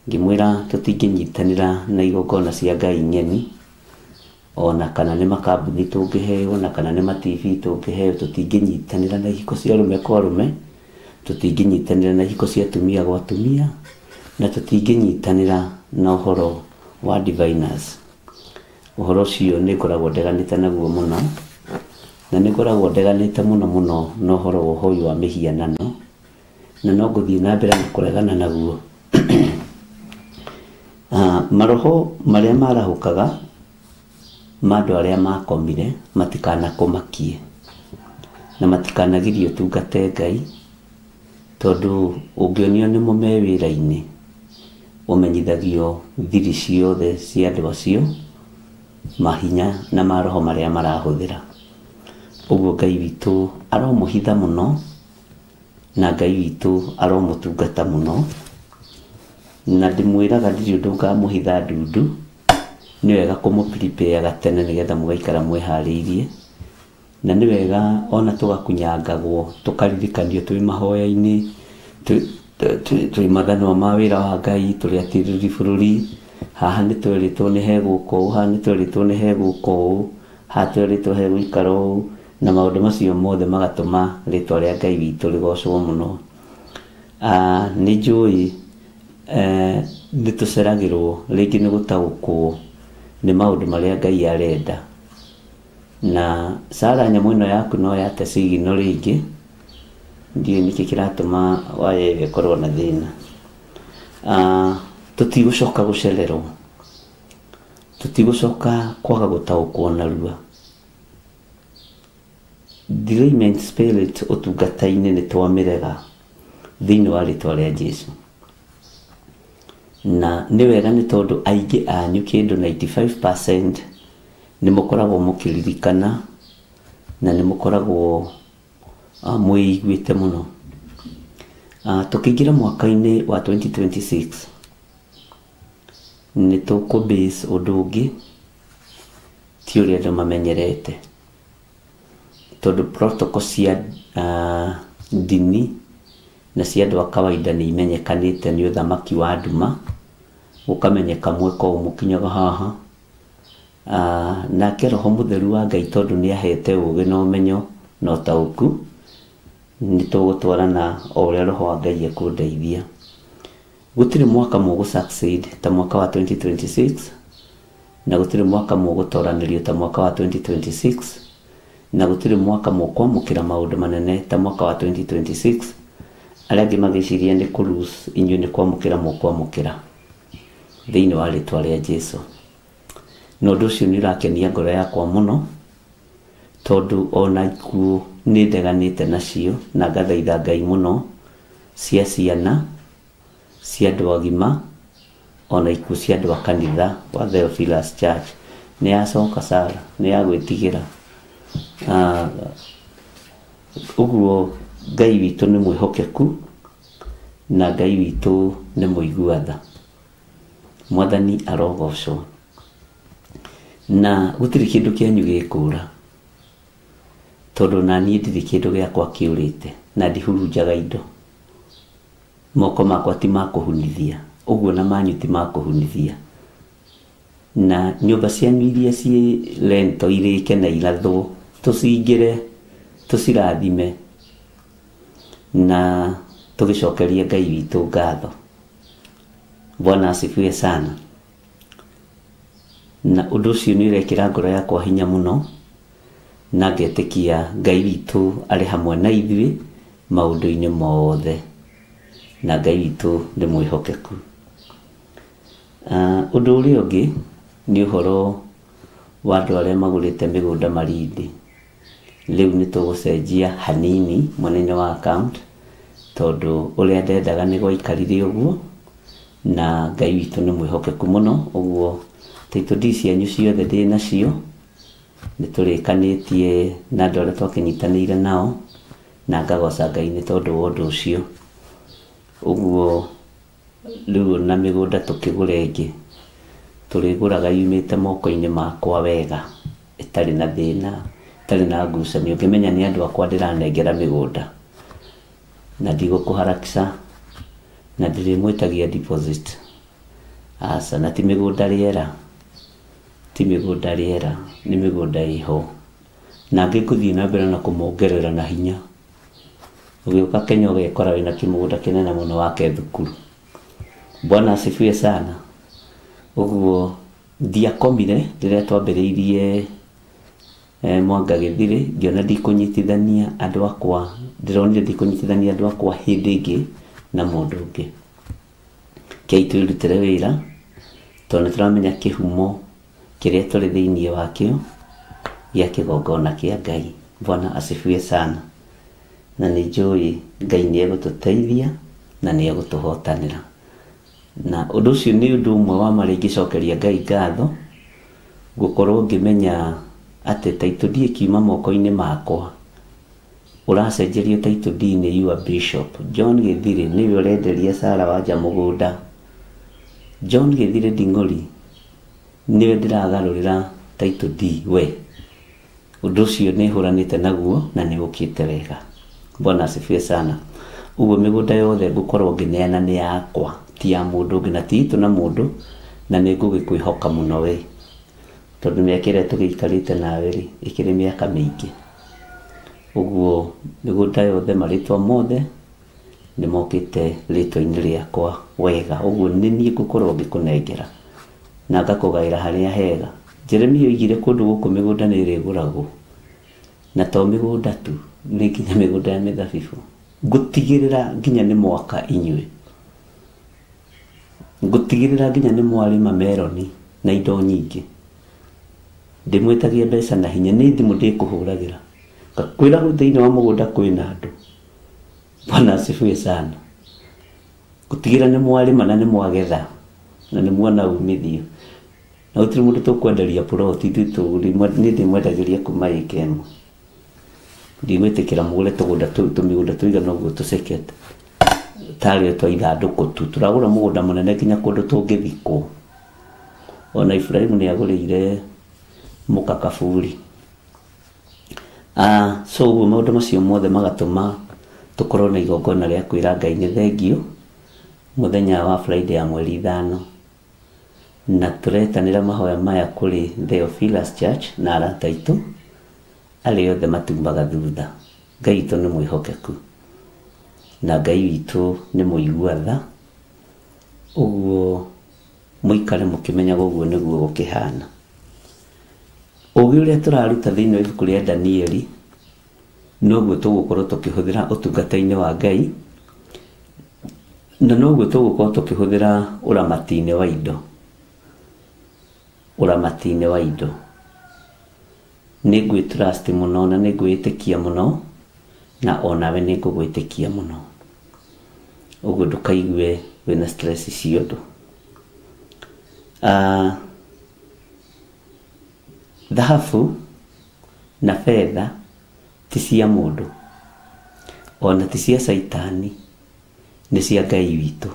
S10: Ngĩmwĩra tũtingĩnyitanĩra na igongona cia Ngai ng'eni, ona kana nĩ makambuni tũngĩheo, na kana nĩ ma TV tũngĩheo, tũtingĩnyitanĩra na ihiko cia arũme kwa arũme, tũtingĩnyitanĩra na ihiko cia atumia gwa atumia, na tũtingĩnyitanĩra na ũhoro wa diviners. Ũhoro ũcio nĩ ngoragwo ndeganĩte naguo mũno, na nĩ ngoragwo ndeganĩte mũno mũno na ũhoro wa ũhoi wa mĩhianano, na no ngũthiĩ na mbere na kũregana naguo. Maroho marĩa marahũkaga ma andũ arĩa makomire matikanakũmakie, na matikanagirie ũtungate Ngai, tondũ ũngĩonio nĩmo me wĩra-inĩ, ũmenyithagio thiri ciothe cia andũ acio, mahinya na maroho marĩa marahũthĩra. Ũguo Ngai witũ aromũhitha mũno, na Ngai witũ aromũtungata mũno, na ndĩmwĩraga ndirĩ ũndũ ngamũhitha ndundu, nĩ wega kũmũ-prepare tene nĩgetha mũgaikara mwĩharĩirie, na nĩ wega ona tũgakunyangagwo tũkaririkanio twĩ mahoya-inĩ, twĩ mathanwa ma wĩra wa Ngai, tũrĩ atirĩrĩri bũrũri, haha nĩ twerĩtwo nĩ hegũka ũũ, haha nĩ twerĩtwo nĩ hegũka ũũ, haha twerĩtwo hegũikara ũũ, na maũndũ macio mothe magatũma rĩtwa rĩa Ngai witũ rĩgocwo mũno. Nĩ njũĩ nĩ tũceragĩrwo rĩngĩ nĩ gũtaũkwo nĩ maũndũ marĩa Ngai arenda, na Sara nyamũ ĩno yaku no yate signal rĩngĩ, ndiũĩ nĩkĩ kĩratũma waya ĩyo ĩkorwo na thĩna. Tũtigũcoka gũcererwo, tũtigũcoka kwaga gũtaũkwo narua. Delayment spirit ũtungata-inĩ nĩ twamĩrega thĩinĩ wa rĩtwa rĩa Jesu. Na nĩ wega nĩ tondũ aingĩ anyu kĩndũ 95% nĩ mũkoragwo mũkĩririkana, na nĩ mũkoragwo mwĩiguĩte mũno. Tũkĩingĩra mwaka-inĩ wa 2026 nĩ tũkũ base ũndũ ũngĩ ti ũrĩa andũ mamenyerete, tondũ protocol cia ndini na cia andũ a kawaida nĩ imenyekanĩte nĩ ũthamaki wa nduma, gũkamenyeka mweka ũũ mũkinyaga haha. Nake Roho Mũtheru wa Ngai tondũ nĩ ahete ũũgĩ na ũmenyo na ũtaũku, nĩ tũgũtwarana o ũrĩa Roho wa Ngai ekũndeithia. Gũtirĩ mwaka mũgũ succeed ta mwaka wa 2026, na gũtirĩ mwaka mũgũtoranĩrio ta mwaka wa 2026, na gũtirĩ mwaka mũkwamũkĩra maũndũ manene ta mwaka wa 2026. Arĩa angĩ magĩciria nĩ kũ-lose, inyuĩ nĩ kwamũkĩra mũkwamũkĩra thĩinĩ wa rĩtwa rĩa Jesu. Na ũndũ ũcio nĩ ũrakenia ngoro yakwa mũno, tondũ ona ikuũ nĩ ndeganĩte nacio, na ngathaitha Ngai mũno cia ciana, cia andũ agima, ona ikuũ cia andũ a kanitha wa Theophilus Church. Nĩ yacoka Sara, nĩ ya gwĩtigĩra. Ũguo Ngai witũ nĩ mwĩhokeku, na Ngai witũ nĩ mũigua tha. Mwathani arogocwo. Na gũtirĩ kĩndũ kĩanyu gĩkũra, tondũ na niĩ ndirĩ kĩndũ gĩakwa kĩũrĩte, na ndihurunjaga indo. Moko makwa ti ma kũhunithia, ũguo na manyu ti ma kũhunithia. Na nyũmba cianyu iria ciĩ rento irĩke na irathwo, tũcingĩre, tũcirathime, na tũgĩcokerie Ngai witũ ngatho. Bwana asifiwe sana. Na ũndũ ũcio nĩ ũrekĩra ngoro yakwa hinya mũno, na ngetĩkia Ngai witũ arĩ hamwe na ithuĩ maũndũ-inĩ mothe, na Ngai witũ nĩ mwĩhokeku. Ũndũ ũrĩa ũngĩ nĩ ũhoro wa andũ arĩa magũrĩte mĩgũnda Malindi. Rĩu nĩ tũgũcenjia hanini mwena-inĩ wa account, tondũ ũrĩa ndendaga nĩ gwaikarire ũguo, Na Ngai witũ nĩ mwĩhokeku mũno, ũguo title deed cianyu ciothe ndĩ nacio, nĩ tũrĩkanĩtie na andũ arĩa twakĩnyitanĩire nao, na ngagoca Ngai nĩ tondũ wa ũndũ ũcio. Ũguo rĩu na mĩgũnda tũkĩgũra ĩngĩ, tũrĩgũraga yumĩte moko-inĩ makwa wega, ĩtarĩ na thĩna, ĩtarĩ na ngucanio, ngĩmenya nĩ andũ akwa ndĩranengera mĩgũnda, na ndigũkũharakisha, na ndĩrĩmwĩtagia deposit. Aca, na ti mĩgũnda rĩera, ti mĩgũnda rĩera, nĩ mĩgũnda ĩho. Na ngĩkũthiĩ na mbere na kũmongerera na hinya. Ũgĩũka Kenya ũgekora wĩna kĩmũgũnda kĩnene mũno wake thukuru. Bwana asifiwe sana. Ũguo ndiakomire rĩrĩa twambĩrĩirie Mwanga Gĩthirĩ, ngĩona ndikũnyitithania andũ akwa, ndĩronire ndikũnyitithania andũ akwa hĩndĩ ĩngĩ na mũndũ ũngĩ. Kei twĩrutĩre wĩra, tondũ nĩtũramenya kĩhumo kĩrĩa tũrĩ thĩinĩ wakĩo gĩa kĩgongona kĩa Ngai. Bwana asifiwe sana. Na nĩ njũĩ Ngai nĩ egũtũteithia na nĩ egũtũhotanĩra. Na ũndũ ũcio nĩ ũndũ ũmwe wa marĩa ingĩcokeria Ngai ngatho, gũkorwo ngĩmenya atĩ title deed ĩkiuma moko-inĩ makwa, ũracenjerio title deed nĩ your bishop John Gĩthirĩ, nĩwe ũrenderia Sarah Wanja mũgũnda. John Gĩthirĩ Nding'ori nĩwe ndĩragarũrĩra title deed we. Ũndũ ũcio nĩ hũranĩte naguo na nĩ ũkĩte wega. Bwana asifiwe sana. Ũguo mĩgũnda yothe ngũkorwo ngĩneana nĩ yakwa, ti ya mũndũ ũngĩ, na ti itũ na mũndũ, na nĩ ngũgĩkwĩhoka mũno we, tondũ mĩaka ĩrĩa tũgĩikarĩte nawe rĩ, ĩkĩrĩ mĩaka mĩingĩ. Ũguo mĩgũnda yothe, marĩtwa mothe nĩ mokĩte rĩtwa-inĩ rĩakwa wega. Ũguo nĩ niĩ ngũkorwo ngĩkũnengera na ngakũgaĩra harĩa hega. Jeremia oigire kũndũ gũkũ mĩgũnda nĩ ĩrĩgũragwo, na to mĩgũnda tu, nĩ nginya mĩgũnda ya mĩthabibũ. Ngũtigĩrĩra nginya nĩ mwaka inyuĩ, ngũtigĩrĩra nginya nĩ mwarĩma meroni na indo nyingĩ. Ndĩmwĩtagia mbeca na hinya, nĩ thimũ ndĩkũhũragĩra, ngakwĩra thĩinĩ wa mũgũnda kwĩna andũ. Bwana asifiwe sana. Gũtigĩrĩra nĩ mwarĩma na nĩ mwagetha na nĩ muona umithio. Na gũtirĩ mũndũ tũkwenderia ploti, ithuĩ niĩ ndĩmwendagĩria kuma ĩka ĩmwe. Ndigwĩtĩkĩra mũgũre tũgũnda tũmĩgũnda tũigana ũguo tũcekete tarĩ twa ithandũkũ tu. Tũragũra mũgũnda mũnene nginya kũndũ tũngĩthikwo. Ona Ibrahimu nĩ agũrĩire mũka kaburi. So ũguo maũndũ macio mothe magatũma tũkorwo na igongona rĩa kwĩra Ngai nĩ thengio mũthenya wa Friday ya mweri 5, na tũretanĩra mahoya maya kũrĩ Theophilus Church na arata aitũ arĩa othe matumbaga thutha. Ngai witũ nĩ mwĩhokeku na Ngai witũ nĩ mũigua tha. Ũguo mũikare mũkĩmenyaga ũguo nĩguo gũkĩhana. Ũgĩ ũrĩa tũraruta thĩinĩ wa ibuku rĩa Danieli noguo tũgũkorwo tũkĩhũthĩra ũtungata-inĩ wa Ngai, na noguo tũgũkorwo tũkĩhũthĩra ũramati-inĩ wa indo. Ũramati-inĩ wa indo nĩ ngwĩ trust mũno na nĩ ngwĩtĩkia mũno, na onawe nĩ ngũgwĩtĩkia mũno. Ũguo ndũkaigue wĩna stress cia ũndũ. Thahabu na betha ti cia mũndũ, ona ti cia Caitani, nĩ cia Ngai witũ.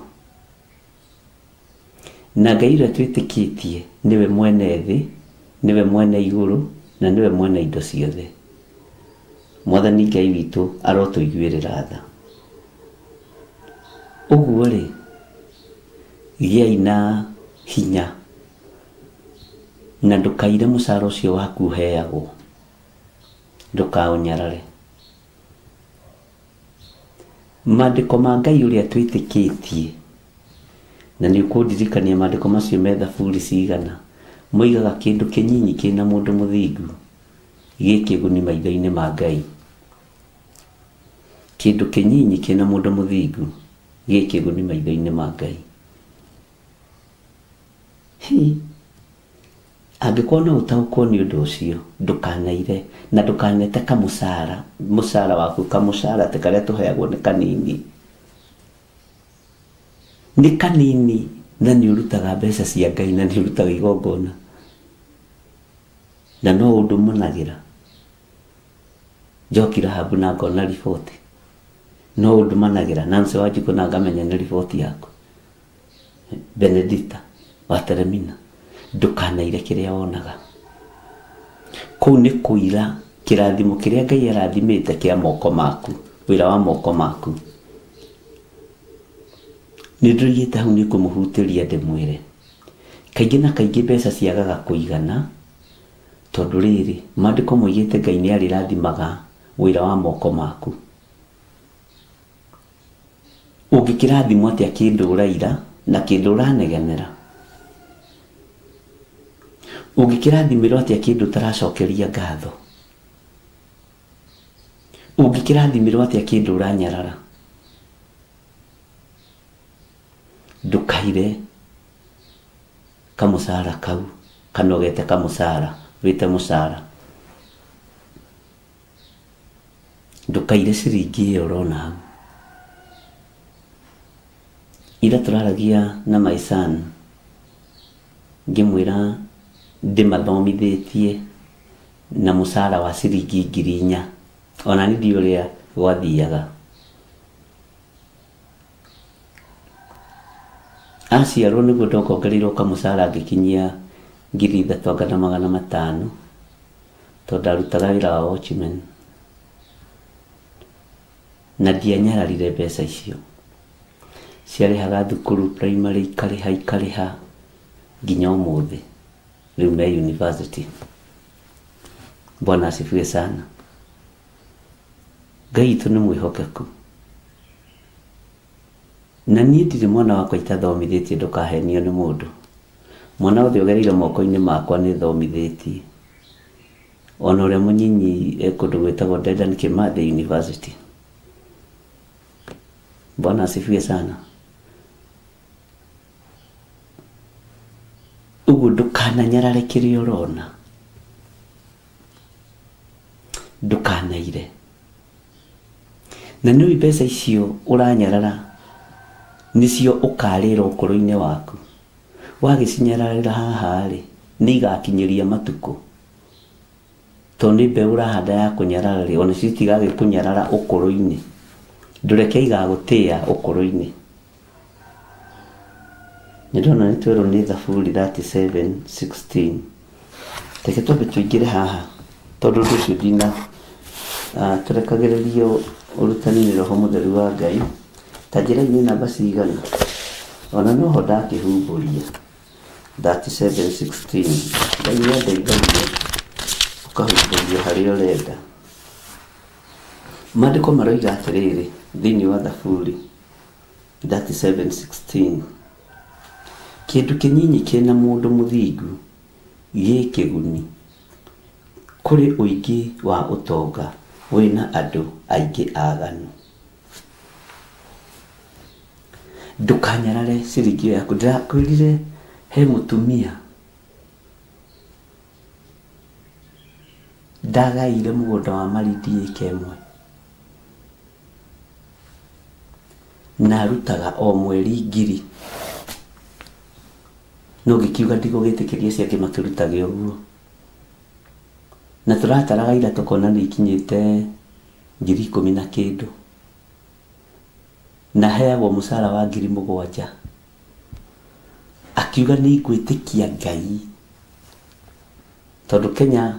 S10: Na Ngai ũrĩa twĩtĩkĩtie nĩwe mwene thĩ, nĩwe mwene igũrũ, na nĩwe mwene indo ciothe. Mwathani Ngai witũ arotũiguĩrĩra tha. Ũguo rĩ, gĩai na hinya na ndũkaire mũcara ũcio waku ũheagwo, ndũkaũnyarare. Maandĩko ma Ngai ũrĩa twĩtĩkĩtie, na nĩ ũkũndirikania maandĩko macio me thaburi cigana, moigaga kĩndũ kĩnyinyi kĩna mũndũ mũthingu gĩ kĩguni maitho-inĩ ma Ngai. Kĩndũ kĩnyinyi kĩna mũndũ mũthingu gĩ kĩguni maitho-inĩ ma Ngai. Hi, angĩkorwo no ũtaũkwo nĩ ũndũ ũcio, ndũkanaire na ndũkanete kamũcara, mũcara waku kamũcara atĩ karĩa tũheagwo nĩ kanini. Nĩ kanini na nĩ ũrutaga mbeca cia Ngai na nĩ ũrutaga igongona. Na no ũndũ mũnagĩra. Njoki Rahabu na ngona riboti. No ũndũ managĩra Nancy Wanjikũ na ngamenya nĩ riboti yaku. Benedicta wa Teremina ndũkanaire kĩrĩa wonaga. Kũu nĩ kũira kĩrathimo kĩrĩa Ngai arathimĩte kĩa moko maku, wĩra wa moko maku. Nĩ ndũigĩte hau nĩ kũmũhutĩria ndĩmwĩre. Kaingĩ na kaingĩ mbeca ciagaga kũigana tondũ rĩrĩ maandĩko moigĩte Ngai nĩ arĩrathimaga wĩra wa moko maku. Ũngĩkĩrathimwo atĩa kĩndũ ũraira na kĩndũ ũranegenera? Ũngĩkĩrathimĩrwo atĩa kĩndũ ũtaracokeria ngatho? Ũngĩkĩrathimĩrwo atĩa kĩndũ ũranyarara? Ndũkaire kamũcara kau kana ũgete kamũcara wĩte mũcara. Ndũkaire ciringi ĩyo ũrona hau. Ira tũraragia na my son ngĩmwĩra ndĩmathomithĩtie na mũcara wa ciringi 4,000 ona niĩ ndiũĩ ũrĩa gwathiaga. Aciarwo nĩguo ndokongereirwo kamũcara ngĩkinyia 3,500 tondũ ndarutaga wĩra wa watchman na ndianyararire mbeca icio. Ciarĩhaga thukuru primary ikarĩha ikarĩha nginya ũmũthĩ rĩu me university. Bwana asifiwe sana. Ngai witũ nĩ mwĩhokeku. Na niĩ ndirĩ mwana wakwa itathomithĩtie ndũkahenio nĩ mũndũ. Mwana wothe ũgereire moko-inĩ makwa nĩ thomithĩtie. Ona ũrĩa mũnyinyi e kũndũ gwĩtagwo Dedan Kimathi University. Bwana asifiwe sana. Ũguo ndũkananyarare kĩrĩa ũrona. Ndũkanaire. Na nĩũĩ mbeca icio ũranyarara nĩcio ũkarĩra ũkũrũ-inĩ waku. Wagĩcinyararĩra haha rĩ, nĩ igakinyĩria matukũ. Tondũ nĩ mbeũ ũrahanda ya kũnyarara rĩ, ona cio itigagĩkũnyarara ũkũrũ-inĩ. Ndũreke igagũtĩa ũkũrũ-inĩ. Nĩ ndona nĩ twerwo nĩ Thaburi 37:16. Reke twambe tũingĩre haha tondũ ũndũ ũcio ndina tũrekagĩrĩrio ũrutani nĩ Roho Mũtheru wa Ngai. Ta njĩra inĩ namba cigana? Ona noho ndakĩhumbũria 37:16. Ngai nĩ andeithagia ũkahumbũria harĩa ũrenda. Maandĩko maroiga atĩrĩrĩ thĩinĩ wa Thaburi 37:16. Kĩndũ kĩnyinyi kĩna mũndũ mũthingu gĩ kĩguni kũrĩ ũingĩ wa ũtonga wĩna andũ aingĩ aganu. Ndũkanyarare ciringi yaku. Ndĩrakwĩrire he mũtumia ndagaire mũgũnda wa Malindi ĩka ĩmwe na arutaga o mweri 1,000. No ngĩkiuga ndigũgĩtĩkĩria ciake makĩrutage ũguo. Na tũrataraga ira tũkona nĩ ikinyĩte 10,000 na kĩndũ. Na heagwo mũcara wa 7,000. Akiuga nĩ ngwĩtĩkia Ngai. Tondũ Kenya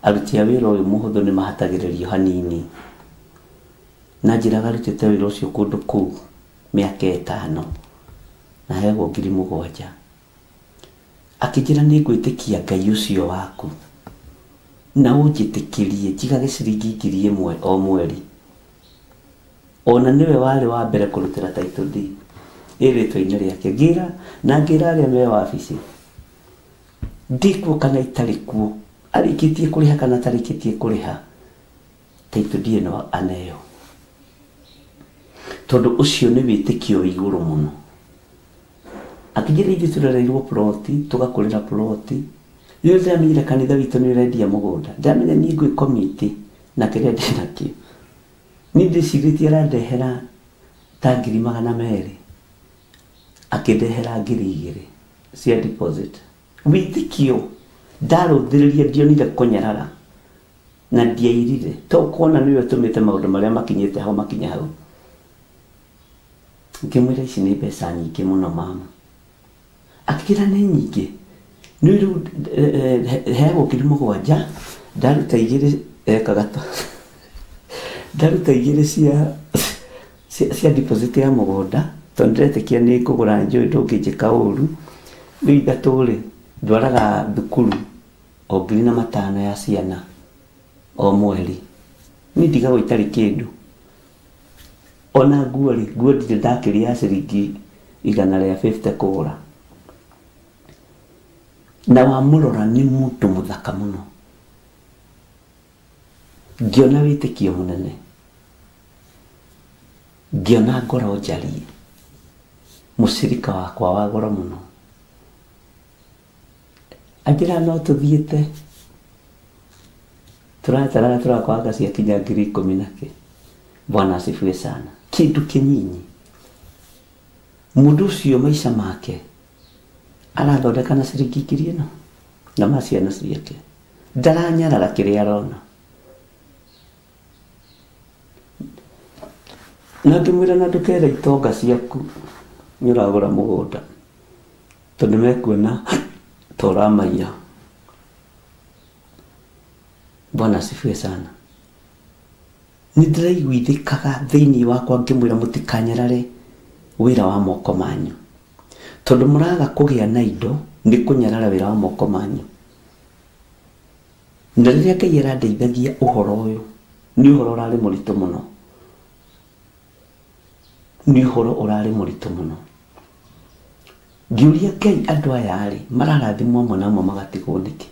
S10: aruti a wĩra ũyũ mũhũthũ nĩ mahatagĩrĩrio hanini. Na njĩraga arutĩte wĩra ũcio kũndũ kũu mĩaka 5 na heagwo 7,000. Akĩnjĩra nĩ ngwĩtĩkia Ngai ũcio waku na ũnjĩtĩkĩrie njigage ciringi 1,000 o mweri. Ona nĩwe warĩ wa mbere kũrutĩra title deed ĩ rĩtwa-inĩ rĩake. Ngĩra na ngĩra arĩa me wabici ndĩkuo kana itarĩ kuo, arĩkĩtie kũrĩha kana atarĩkĩtie kũrĩha, title deed ĩno aneo. Tondũ ũcio nĩ wĩtĩkio wĩ igũrũ mũno. Akĩnjĩra ithuĩ tũrereirwo ploti, tũgakũrĩra ploti. Rĩrĩa ndĩramenyire kanitha witũ nĩ ũrendia mũgũnda, ndĩramenya niĩ ngwĩ komiti na kĩrĩa ndĩnakĩo. Niĩ ndĩcirĩtie arandehera ta 200,000. Akĩndehera 2,000 cia deposit. Wĩtĩkio ndarũthĩrĩria ndionire kũnyarara na ndiairire to kuona nĩwe ũtũmĩte maũndũ marĩa makinyĩte hau makinya hau. Ngĩmwĩra ici nĩ mbeca nyingĩ mũno mama. Akĩra nĩ nyingĩ. Nĩ rĩu heagwo 7,000 ndaruta 2 ekaga ta ndaruta 2 cia deposit ya mũgũnda tondũ ndĩretĩkia nĩ ngũgũra njũĩ ndũngĩnjĩka ũru. Rĩu 3 rĩ ndwaraga thukuru o 5,000 ya ciana o mweri. Niĩ ndigagwo itarĩ kĩndũ. Ona nguo rĩ, nguo ndirĩ ndakĩria ya ciringi 150 kũgũra. Na wamũrora nĩ mũndũ mũthaka mũno. Ngĩona wĩtĩkio mũnene. Ngĩona ngoro njarie. Mũcirika wakwa wa goro mũno. Anjĩra no tũthiĩte. Tũrataraga tũrakwanga ciakinya 10,000 na kĩ. Bwana asifiwe sana. Kĩndũ kĩnyinyi. Mũndũ ũcio maica make arathondeka na ciringi 1,000 ĩno na ma ciana ciake. Ndaranyarara kĩrĩa arona. Na ngĩmwĩra na ndũkere itonga ciaku nĩ ũragũra mũgũnda tondũ mekuona ta ũramaiya. Bwana asifiwe sana. Nĩ ndĩraiguithĩkaga thĩinĩ wakwa ngĩmwĩra mũtikanyarare wĩra wa moko manyu. Tondũ mũraga kũgĩa na indo nĩ kũnyarara wĩra wa moko manyu. Na rĩrĩa Ngai arandeithagia ũhoro ũyũ nĩ ũhoro ũrarĩ mũritũ mũno. Nĩ ũhoro ũrarĩ mũritũ mũno. Ngĩũria Ngai andũ aya rĩ mararathimwo amwe na amwe magatigwo nĩkĩ?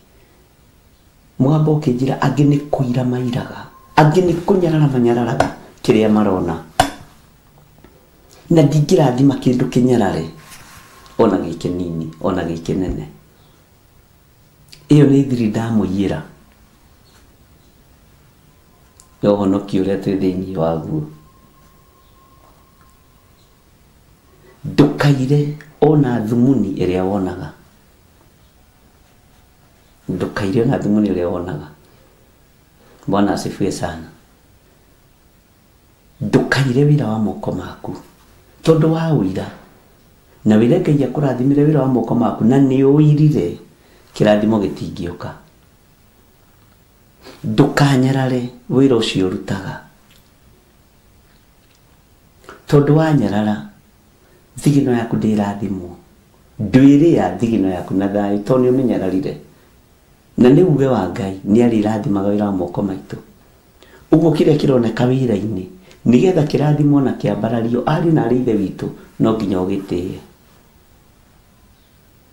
S10: Mũgambo ũkĩnjĩra angĩ nĩ kũira mairaga, angĩ nĩ kũnyarara manyararaga kĩrĩa marona. Na ndingĩrathima kĩndũ kĩnyarare ona gĩ kĩnini ona gĩ kĩnene. Ĩyo nĩ thiri ndamũiyĩra ya ũhonokio ũrĩa twĩ thĩinĩ waguo. Ndũkaire ona thumuni ĩrĩa wonaga. Ndũkaire ona thumuni ĩrĩa wonaga. Bwana asifiwe sana. Ndũkaire wĩra wa moko maku tondũ wa ũira na wĩre Ngai akũrathimire wĩra wa moko maku na nĩ ũirire kĩrathimo gĩtingĩũka. Ndũkanyarare wĩra ũcio ũrutaga tondũ wanyarara thigino yaku ndĩrathimwo. Ndwĩrĩa thigino yaku na thayũ tondũ nĩ ũmĩnyararire. Na nĩ uge wa Ngai nĩ arĩrathimaga wĩra wa moko maitũ. Ũguo kĩrĩa kĩroneka wĩra-inĩ nĩgetha kĩrathimwo na kĩambarario ariũ na arĩ ithe witũ no nginya ũgĩtĩe.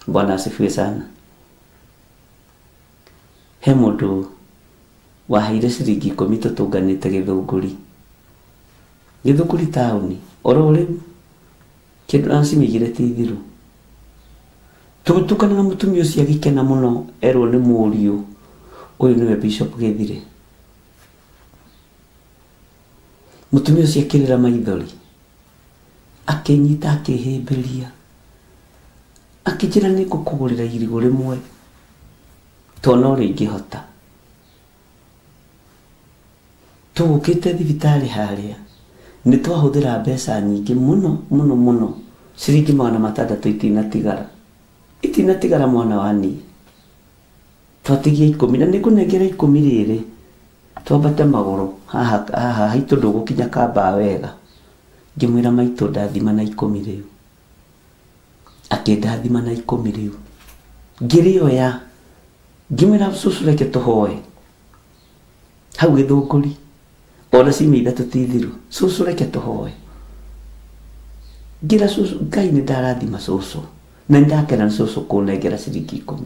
S10: Bwana asifiwe sana. He mũndũ waheire ciringi 10 tũtũnganĩte Gĩthũngũri. Gĩthũngũri taũni oro rĩu kĩndũ nacimĩigire ti thiru. Tũgĩtukana na mũtumia ũcio agĩkena mũno erwo nĩ mũriũ ũyũ nĩwe Bishop Gĩthire. Mũtumia ũcio akĩrĩra maithori akĩnyita akĩhĩmbĩria akĩnjĩra nĩ ngũkũgũrĩra irigũ rĩmwe tondũ no rĩngĩhota. Tũgũkĩte thibitarĩ harĩa nĩ twahũthĩra mbeca nyingĩ mũno mũno mũno ciringi 600 itinatigara. Itinatigara mwana wa niĩ. Twatigia 10 na nĩngũnengera 10 rĩrĩ twambate magũrũ haha haha haitũ ndũgũkinya kambaa wega. Ngĩmwĩra maitũ ndathima na 10 rĩu. Akĩndathima na 10 rĩu. Ngĩrĩoya ngĩmwĩra cũcũ reke tũhoe hau Gĩthũngũri ona ciumia 3 ti thiru. Cũcũ reke tũhoe. Ngĩra cũcũ Ngai nĩ ndarathima cũcũ na nĩ ndakena nĩ cũcũ kũnengera ciringi 10.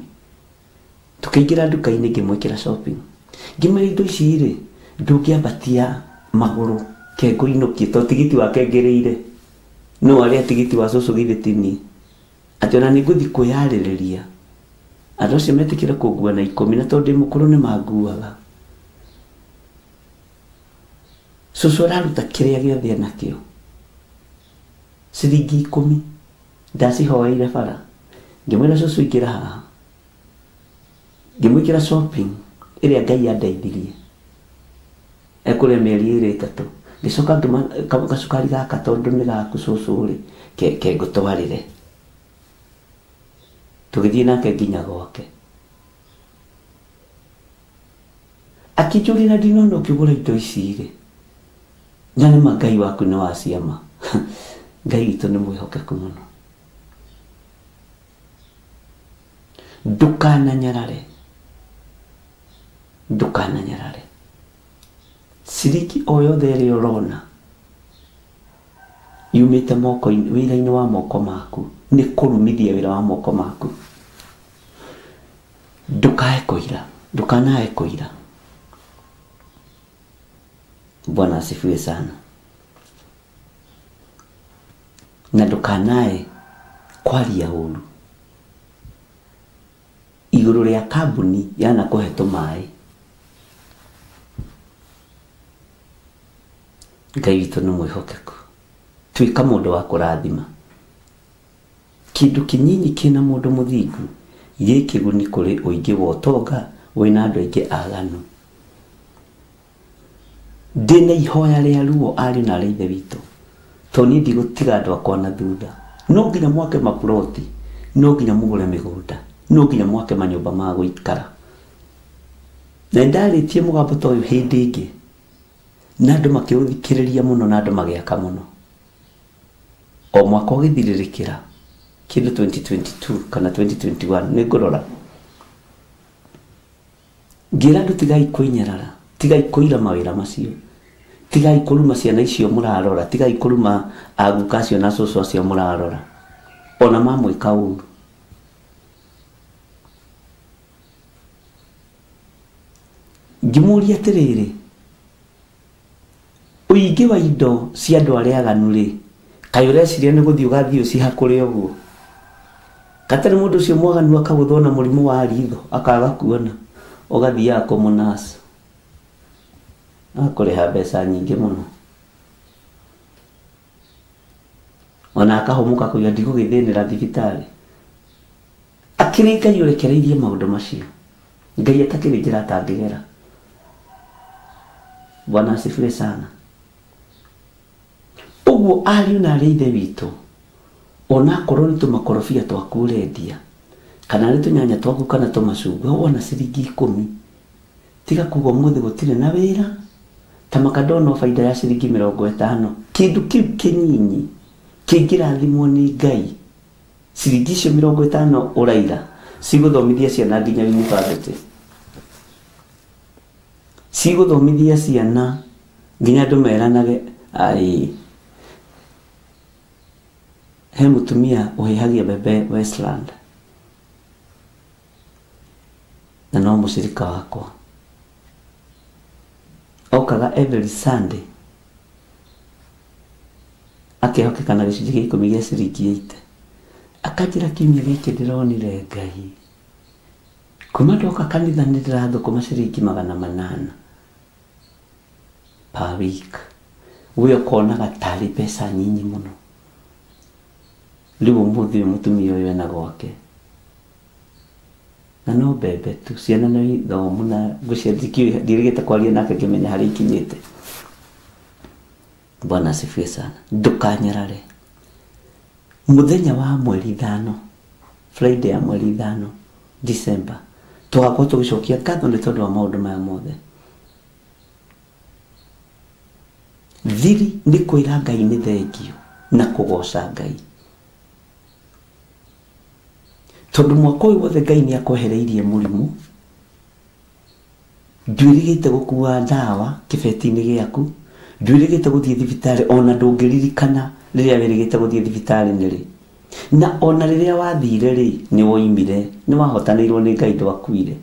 S10: Tũkĩingĩra nduka-inĩ ngĩmwĩkĩra shopping. Ngĩmwĩra indo ici rĩ ndũngĩambatia magũrũ kengũinũkie tondũ tigiti wake ngĩrĩire. No arĩa tigiti wa cũcũ githĩ ti niĩ. Atĩ ona nĩ ngũthiĩ kwĩyarĩrĩria. Andũ acio metĩkĩre kũngua na 10 na tondũ ndĩ mũkũrũ nĩ manguaga. Cũcũ araruta kĩrĩa gĩothe enakĩo. Ciringi 10 Ndacihoeire bara. Ngĩmwĩra cũcũ ingĩra haha. Ngĩmwĩkĩra shopping ĩrĩa Ngai andeithirie. Ekũrĩa mĩeri ĩrĩ ĩtatũ. Ngĩcoka ngĩma gacukari gaka tondũ nĩ gaku cũcũ rĩ, ke ngũtwarĩre. Tũgĩthiĩ nake nginya gwake. Akĩnjũrĩra ndinona ũkĩgũra indo ici rĩ. Na nĩma Ngai waku nĩ wa ciama. Ngai witũ nĩ mwĩhokeku mũno. Ndũkananyarare. Ndũkananyarare. Ciringi o yothe ĩrĩa ũrona yumĩte moko-inĩ wĩra-inĩ wa moko maku nĩ kũrumithia wĩra wa moko maku. Ndũkae kũira, ndũkanae kũira. Bwana asifiwe sana. Na ndũkanae kwaria ũru igũrũ rĩa kambuni yanakũhe tũmaĩ. Ngai witũ nĩ mwĩhokeku. Tuĩka mũndũ wa kũrathima. Kĩndũ kĩnyinyi kĩna mũndũ mũthingu gĩ kĩguni kũrĩ ũingĩ wa ũtonga wĩna andũ aingĩ aganu. Ndĩna ihoya rĩa ruo ariũ na arĩ ithe witũ, tondũ niĩ ndigũtiga andũ akwa na thutha. No nginya mwake maburoti, no nginya mũgũre mĩgũnda, no nginya mwake manyũmba ma gũikara. Na nĩndarĩtie mũgambo ta ũyũ hĩndĩ ĩngĩ, na andũ makĩũthikĩrĩria mũno na andũ magĩaka mũno. O mwaka ũgĩthirĩrĩkĩra kĩndũ 2022 kana 2021 nĩngũrora. Ngĩra andũ tigai kwĩnyarara, tigai kũira mawĩra macio, tigai kũruma ciana icio mũrarora, tigai kũruma aguka acio na cũcũ acio mũrarora, ona mamwĩka ũru. Ngĩmũria atĩrĩrĩ, ũingĩ wa indo cia andũ arĩa aganu rĩ, kaĩ ũreciria nĩ gũthiĩ ũgathiĩ ũcihakũre ũguo? Katarĩ mũndũ ũcio mwaganu akagũthwo na mũrimũ wa ritho akaga kuona, ũgathiaga kũmũnaca akũrĩha mbeca nyingĩ mũno, ona akahũmũka kũiga ndigũgĩthĩnĩra thibitarĩ. Akĩrĩ Ngai ũrekereirie maũndũ macio, Ngai atakĩrĩ njĩra atangĩgera. Bwana asifiwe sana. Ũguo ariũ na arĩ ithe witũ, onakorwo nĩ tũmakorobia twaku ũrendia, kana nĩ tũnyanya twaku kana tũmacungwa, wona ciringi 10, tiga kuga ũmũthĩ gũtirĩ na wĩra, ta makandona baida ya ciringi 50. Kĩndũ kĩu kĩnyinyi kĩngĩrathimwo nĩ Ngai, ciringi icio 50 ũraira cigũthomithia ciana nginya university, cigũthomithia ciana nginya andũ meranage ai. He mũtumia ũhĩhagia mbembe Westland na no mũcirika wakwa, okaga every Sunday akehokeka na gĩcunjĩ gĩa 10 gĩa ciringi 80. Akanjĩra kiumia gĩkĩ ndĩronire Ngai, kuma ndoka kanitha nĩ ndĩrathũkũma ciringi 800 per week. We ũkonaga tarĩ mbeca nyinyi mũno. Rĩu ũmũthĩ ũyũ mũtumia ũyũ ena gwake na no mbembe tu, ciana no ithomu na ngwĩciria ndirĩgĩte kwaria nake ngĩmenya harĩa ikinyĩte. Bwana asifiwe sana. Ndũkanyarare. Mũthenya wa mweri 5, Friday ya mweri 5 December, tũgakorwo tũgĩcokia ngatho nĩ tondũ wa maũndũ maya mothe. Thiri nĩ kwĩra Ngai nĩ thengio na kũgoca Ngai, tondũ mwaka ũyũ wothe Ngai nĩ akwehereirie mũrimũ. Ndwĩrĩgĩte gũkua ndawa kĩbeti-inĩ gĩaku, ndwĩrĩgĩte gũthiĩ thibitarĩ, ona ndũngĩririkana rĩrĩa wĩrĩgĩte gũthiĩ thibitarĩ nĩ rĩ, na ona rĩrĩa wathire rĩ nĩ woimire, nĩ wahotanĩirwo nĩ Ngai, ndwakuire.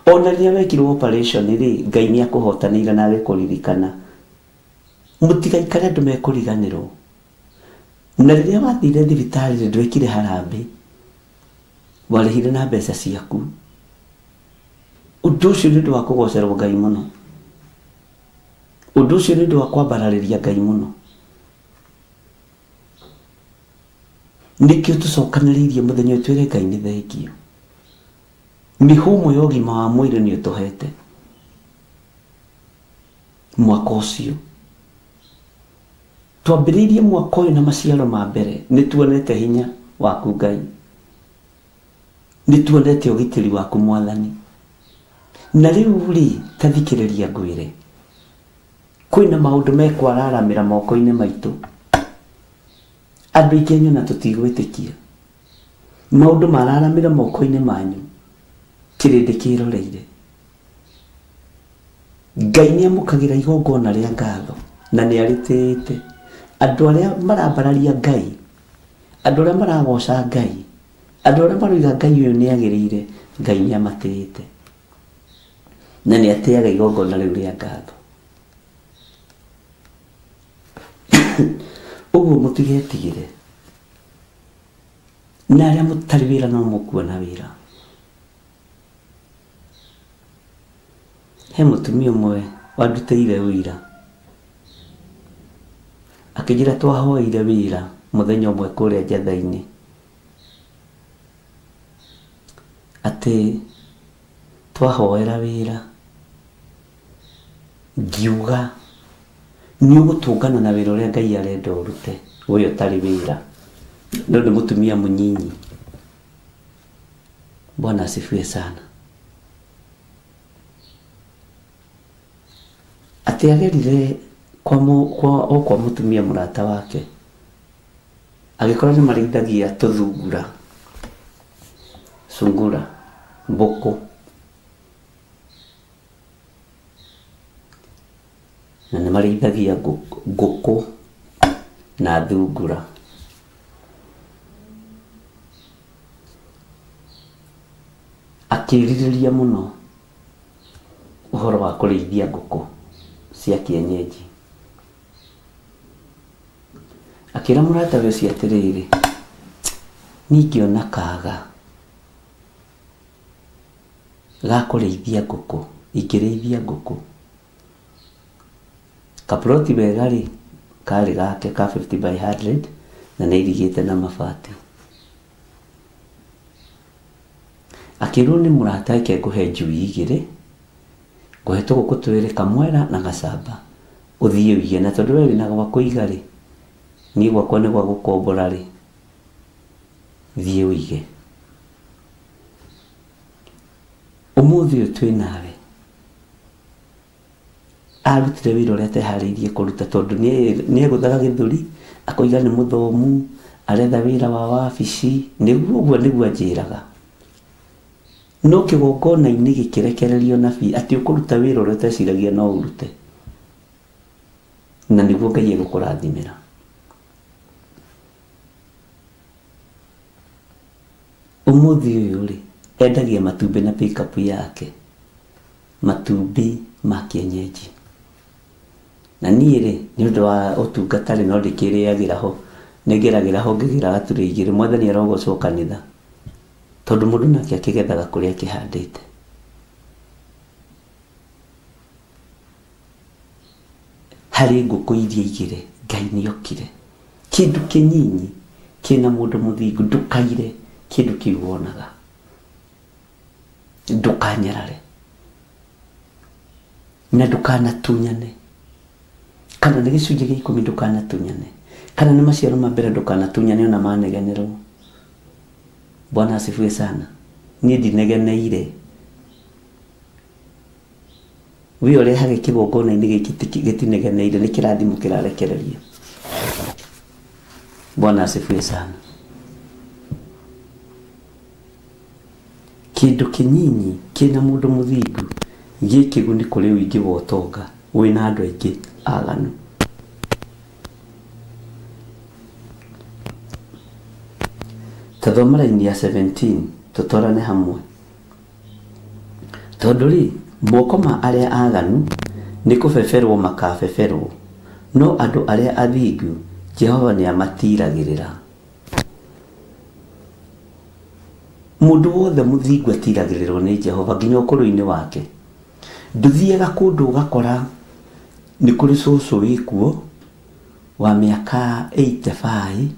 S10: Ona rĩrĩa wekirwo operation rĩ, Ngai nĩ akũhotanĩire na agĩkũririkana. Mũtigaikare andũ mekũriganĩrwo. Na rĩrĩa wathire thibitarĩ rĩ, ndwekire harambĩ, warĩhire na mbeca ciaku. Ũndũ ũcio nĩ ũndũ wa kũgocerwo Ngai mũno. Ũndũ ũcio nĩ ũndũ wa kwambararĩria Ngai mũno. Nĩkĩo tũcokanĩrĩirie mũthenya ũyũ twĩre Ngai nĩ thengio. Mĩhũmũ ya ũgima wa mwĩrĩ nĩ ũtũhete mwaka ũcio. Twambĩrĩirie mwaka ũyũ na maciaro ma mbere, nĩ tuonete hinya waku Ngai, nĩ tuonete ũgitĩri waku Mwathani. Na rĩu rĩ, ta thikĩrĩria ngwĩre, kwĩna maũndũ mekwararamĩra moko-inĩ maitũ. Andũ aingĩ nyona tũtigwĩtĩkia. Maũndũ mararamĩra moko-inĩ manyu, kĩrĩndĩ kĩroreire. Ngai nĩ amũkagĩra igongona rĩa ngatho na nĩ arĩtĩĩte. Andũ arĩa marambararia Ngai, andũ arĩa maragoca Ngai, andũ arĩa maroiga Ngai ũyũ nĩ agĩrĩire, Ngai nĩ amatĩĩte na nĩ atĩaga igongona rĩu rĩa ngatho. Ũguo mũtigetigĩre, na arĩa mũtarĩ wĩra no mũkuona wĩra. He mũtumia ũmwe wandutĩire ũira, akĩnjĩra twahoeire wĩra mũthenya ũmwe kũrĩa Njetha-inĩ, atĩ twahoera wĩra, ngiuga nĩ ũgũtũngana na wĩra ũrĩa Ngai arenda ũrute, we ũtarĩ wĩra. No nĩ mũtumia mũnyinyi. Bwana asifiwe sana. Atĩ agerire kwa mũtumia mũrata wake, agĩkora nĩ marĩithagia tũthungura, sungura, mbũkũ, na nĩ marĩithagia ngũkũ na thungura. Akĩrirĩria mũno ũhoro wa kũrĩithia ngũkũ cia kienyeji. Akĩra mũratawe ũcio atĩrĩrĩ, niĩ ngĩona kaga ga kũrĩithia ngũkũ, ingĩrĩithia ngũkũ. Kaploti wega rĩ, karĩ gake ka 50 by 100 na nĩ irigĩte na mabati. Akĩrwo nĩ mũrata wake ngũhe njui igĩrĩ, ngũhe tũgũkũ twĩrĩ, kamwera na gacamba, ũthiĩ ũige, na tondũ we wĩna gwa kũiga rĩ, niĩ gwakwa nĩ gwa gũkombora rĩ, thiĩ ũige. Ũmũthĩ ũyũ twĩ nawe, arutire wĩra ũrĩa ateharĩirie kũruta, tondũ nĩ egũthaga gĩthũri, akoiga nĩ mũthomu, aretha wĩra wa wabici, nĩguo ũguo nĩguo anjĩraga. No kĩgongona-inĩ gĩkĩrekererio nabii atĩ ũkũruta wĩra ũrĩa ũteciragia no ũrute, na nĩguo Ngai egũkũrathimĩra. Ũmũthĩ ũyũ rĩ, endagia matumbĩ na pick-up yake, matumbĩ ma kienyeji. Na niĩ rĩ, nĩ ũndũ wa ũtungata rĩ, no ndĩkĩrĩagĩra ho, nĩngeragĩra ho ngĩgĩraga tũrĩ igĩrĩ. Mwathani arogocwo kanitha, tondũ mũndũ nake akĩgethaga kũrĩa akĩhandĩte. Harĩ ngũkũ iria igĩrĩ, Ngai nĩokire. Kĩndũ kĩnyinyi kĩna mũndũ mũthingu, ndũkaire kĩndũ kĩu wonaga, ndũkanyarare na ndũkanatunyane, kana nĩ gĩcunjĩ gĩa ikũmi ndũkanatunyane, kana nĩ maciaro ma mbere ndũkanatunyane ona manegenerwo. Bwana asifiwe sana. Niĩ ndinegeneire. We ũrehage kĩgongona-inĩ gĩkĩ gĩtinegeneire, nĩ kĩrathimo kĩrarekererio. Bwana asifiwe sana. Kĩndũ kĩnyinyi kĩna mũndũ mũthingu gĩ kĩguni kũrĩ ũingĩ wa ũtonga wĩna andũ aingĩ aganu. Tathoma raini ya 17 tũtwarane hamwe. Tondũ rĩ, moko ma arĩa aganu nĩ kũbeberwo makabeberwo, no andũ arĩa athingu Jehova nĩ amatiragĩrĩra. Mũndũ wothe mũthingu atiragĩrĩrwo nĩ Jehova nginya ũkũrũ-inĩ wake. Ndũthiaga kũndũ ũgakora nĩ kũrĩ cũcũ wĩkuo wa mĩaka 85